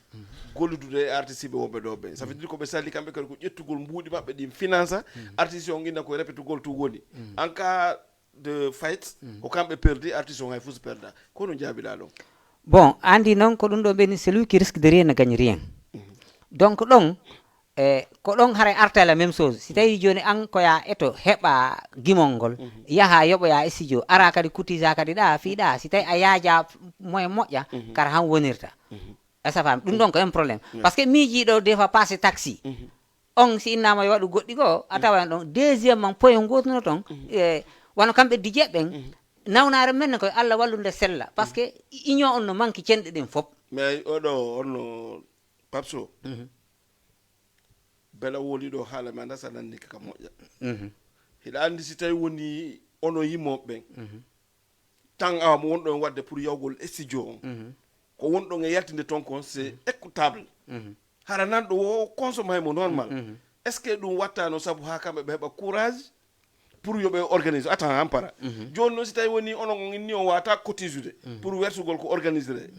golludude e artiste ɓe wonɓe ɗo ɓe ça veut dire ko ɓe sali kamɓe kadi ko ƴettugol mbuuɗi maɓɓe ɗin finansa artiste on inna koye répétugol tun woni en cas de fight ko kamɓe perdi artiste on hay fus perda kono jaabiɗa ɗon. Bon andi noon ko ɗum ɗo ɓeni celui qui risque de rien ne gagne rien. Donc ɗon e ko ɗon haray arta la même chose si tawi joni an ko ya eto heɓa gimol ngol yaha yoɓoya e studio ara kadi kutisa kadi ɗa fiiɗa si tawi a yaaja moyen moƴƴa kara han wonirta. Est-ce que a faami ɗum ɗon ko un problème parce que miijiɗo des fois passé taxi on si innama yo waɗu goɗɗi goo a tawa en ɗon deuxièmement point gotuno toon e wano kamɓe dijeɓɓen nawnaare men ne koye allah wallude sella parce que union on no manque cenɗe ɗen fof. Mais oɗo onno Pape Sow bela woliɗo haala mi anda sa nanni ka moƴƴa hiɗa andi si tawi woni onon yimooɓe ɓen tan awa mo wonɗo en wadde pour yawgol studio on ko wonɗon e yaltinde toon kon c'est écoutable hara nanɗo wo consommé mo normal est ce que ɗum wattano sabu ha kamɓe ɓe heɓa courage pour yo ɓe organise attends hampara joni noon si tawi woni onon on inni on wata cotisude pour wersugol ko organisere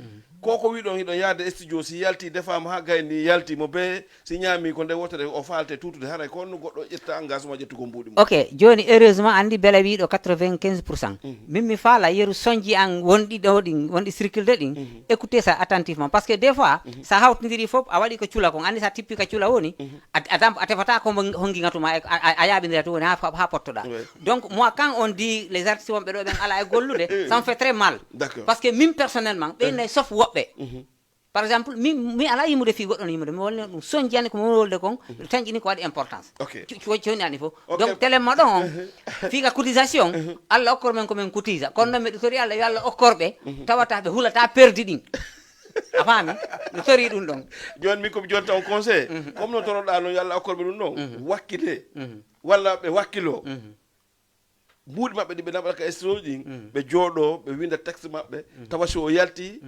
ko ko wiɗon hiɗon yahde studio si yalti defama ha gayni yalti mo be si ñaami ko nde wotere o falte tutude haray ko onno goɗɗo ƴetta engagement ƴettugol mbuuɗi mum ok joni heureusement andi bela wiɗo quatre-vingt-quinze pour cent min mi faala yeru sonji an wonɗi ɗo ɗin wonɗi circulde ɗin écoutez ça attentivement parce que des fois sa hawtidiri fof a waɗi ko cula kon andi sa tippi ka cula woni a tefata ko hongi ngatuma a yaɓidira to woni ha pottoɗa donc moi quand on dit les artistes wonɓe ɗo ɓen ala e gollude ça me fait très mal parce que min personnellement ɓe nay sof woɓɓe par exemple min mi ala yimude fi goɗɗo no yimude mi wolni ɗum sonjani ko mowolde kon tanƴini ko waɗi importance coni ani fof donc télé ma ɗon on fii ka cotisation allah okkor men ko min cotisa kono noon miɗo tori allah yo allah okkor ɓe tawata ɓe hulata perdi ɗin a faami mi tori ɗum ɗon joni min komi joni taw conseil comme no toroɗa noon yo allah okkor ɓe ɗum ɗon wakkile walla ɓe wakkilo mbuuɗi maɓɓe ɗi ɓe naɓata ka studio ɗin ɓe jooɗo ɓe winda texte maɓɓe tawa si o yalti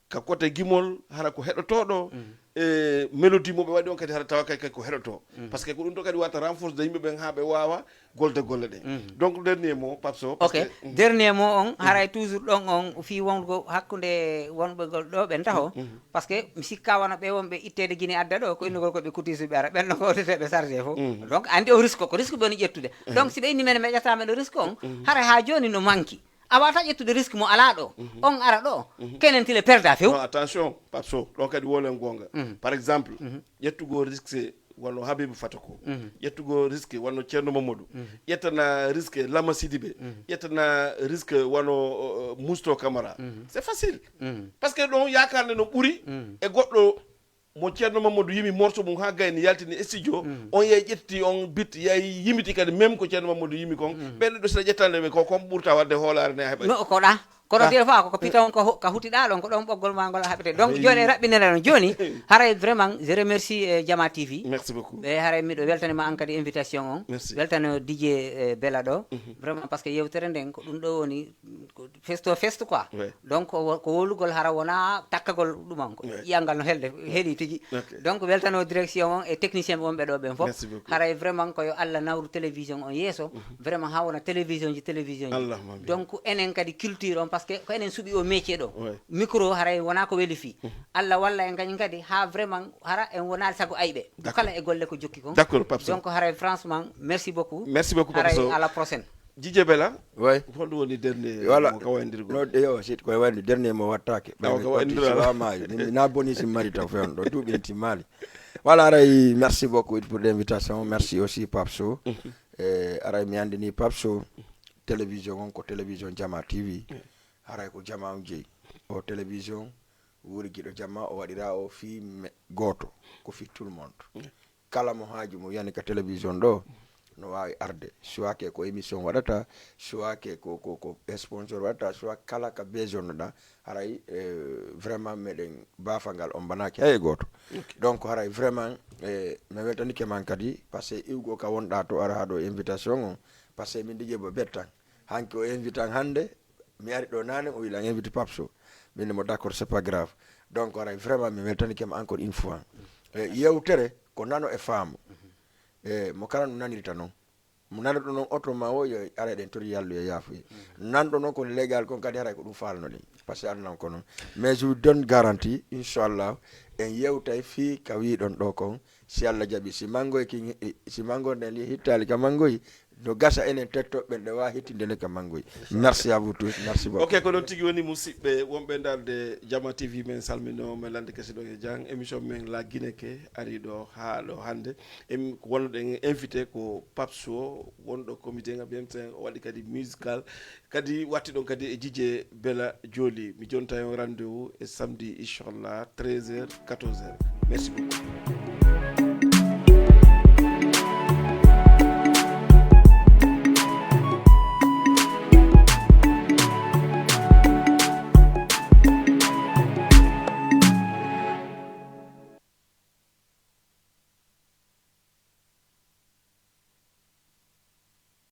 ka côté gimol hara ko heɗotoɗo e mélodie mo ɓe waɗi on kadi hara tawa kay kay ko heɗoto par ce que ko ɗum to kadi wata renforce de yimɓe ɓen ha ɓe wawa golde golle ɗe donc dernier mot Pape Sow ok dernier mot on haray toujours ɗon on fii wongo hakkude wonɓegol ɗo ɓen taho parce que mi sikka wona ɓe wonɓe itteede Guinée adda ɗo ko innugol ko ɓe cotiseɓe ara ɓen no ko odeteɓe chargé fof donc andi o risque ko risque ɓe woni ƴettude donc si ɓe inni men meƴata men ɗo risque on haray ha joni no manki a wata ƴettude risque mo ala ɗo on ara ɗo kenen tile perda few non attention Pape Sow ɗon kadi wolen gonga par exemple ƴettugol risque wano Habibou Fatako ƴettugol risque wano Ceerno Mamadou ƴettana risque Lama Sidibe ƴettana risque wano Mousto Camara c'est facile parce que ɗon yakarde no ɓuri e goɗɗo mo Ceerno Mamadou yimi morceau mum ha gayni yaltini studio on yehi ƴetti on bit yehi yimiti kadi même ko Ceerno Mamadou yimi kon ɓen ɗo sina ƴettande ɓe ko kon ɓurta wadde hoolare ne heɓa no koɗa kono des fois koko pita on ka hutiɗa ɗon ko ɗon ɓoggol ma ngol haɓete donc joni e raɓɓinere ɗon joni haray vraiment je remercie e Jama T V merci beaucoup e haray miɗo weltanima an kadi invitation on weltano Didier Bella ɗo vraiment parce que yewtere nden ko ɗum ɗo woni festo festo quoi donc ko wolugol hara wona takkagol ɗum on ko ƴiyangal no helde heeli tigi donc weltano direction on e technicien ɓe wonɓe ɗo ɓen fof haray vraiment ko yo Allah nawru télévision on yeeso vraiment ha wona télévision ji télévision ji donc enen kadi culture on Parce que ko enen suɓi o métier ɗo. Micro haray wona ko weli fii. Allah walla en kañum kadi ha vraiment hara en wonali sago ayɓe. Kala e golle ko jokki kon. D'accord, Pape Sow. Donc haray franchement merci beaucoup. Merci beaucoup, Pape Haray Sow. À la prochaine. Jije Bela. Oui. Holɗum woni dernier Voilà. Mo ka wayndirgol? No, yo, si ko e wayndi dernier mo wattake. Awa, ko wayndira. Wa maayi. Min na boni si mari taw fen ɗo duuɓi en timmali. Voilà, aray merci beaucoup pour l'invitation. Merci aussi Pape Sow. Eh, aray mi andini Pape Sow télévision on ko télévision Jama T V. Haray ko jama on jeyi. O télévision wuri giɗo jama o waɗira o fii me- gooto ko fii tout le monde. Kala mo haaju mo yani ka télévision ɗo no waawi arde, soit ke ko émission waɗata, soit ke ko ko ko sponsor waɗata, soit kala ka besoin ɗa. Haray eh, vraiment meɗen baafa ngal on mbanaaki hay e gooto. Donc haray vraiment eh, mi weltanike man kadi par ce que iwgo ka wonɗa to ara haa ɗo invitation on, par ce que min ɗiƴe bo bettan hanki o invitan hannde. Mi ari ɗo nane o wilan invite Pape Sow. Min mo d'accord, c'est pas grave. Donc haray vraiment mi weltanike ma encore une fois. Eh, yewtere ko nano e faamu. Eh, mo kala no nanirta noon mo nanoɗo noon oto ma o yo ara eɗen tori yallu e yaafuye. Nanɗo noon kono légal kon kadi haray ko ɗum falnoɗen. Par ce que aduna ko noon. Mais je vous donne garantie inchallah en yewtay fii ka wiɗon ɗo kon. Si Allah jaɓi si mangoy ki si mango nden hittali ka mangoy no gasa enen tettoɓe ɓen ɗe wawa hittinde nden ka mangoy. Merci à vous tous, merci beaucoup. Ok, ko noon tigi woni musidɓe wonɓe darde Jama T V, min salminoo men lande kese ɗo e jang émission men La Guinée ke ari ɗo haa ɗo hannde. Em ko wonnoɗen invité ko Pape Sow wonɗo comité nga B M C, o waɗi kadi musical kadi watti ɗon kadi e Jije Bela Joli. Mi jonta on rendez-vous e samedi inchallah treize heures quatorze heures. Merci beaucoup.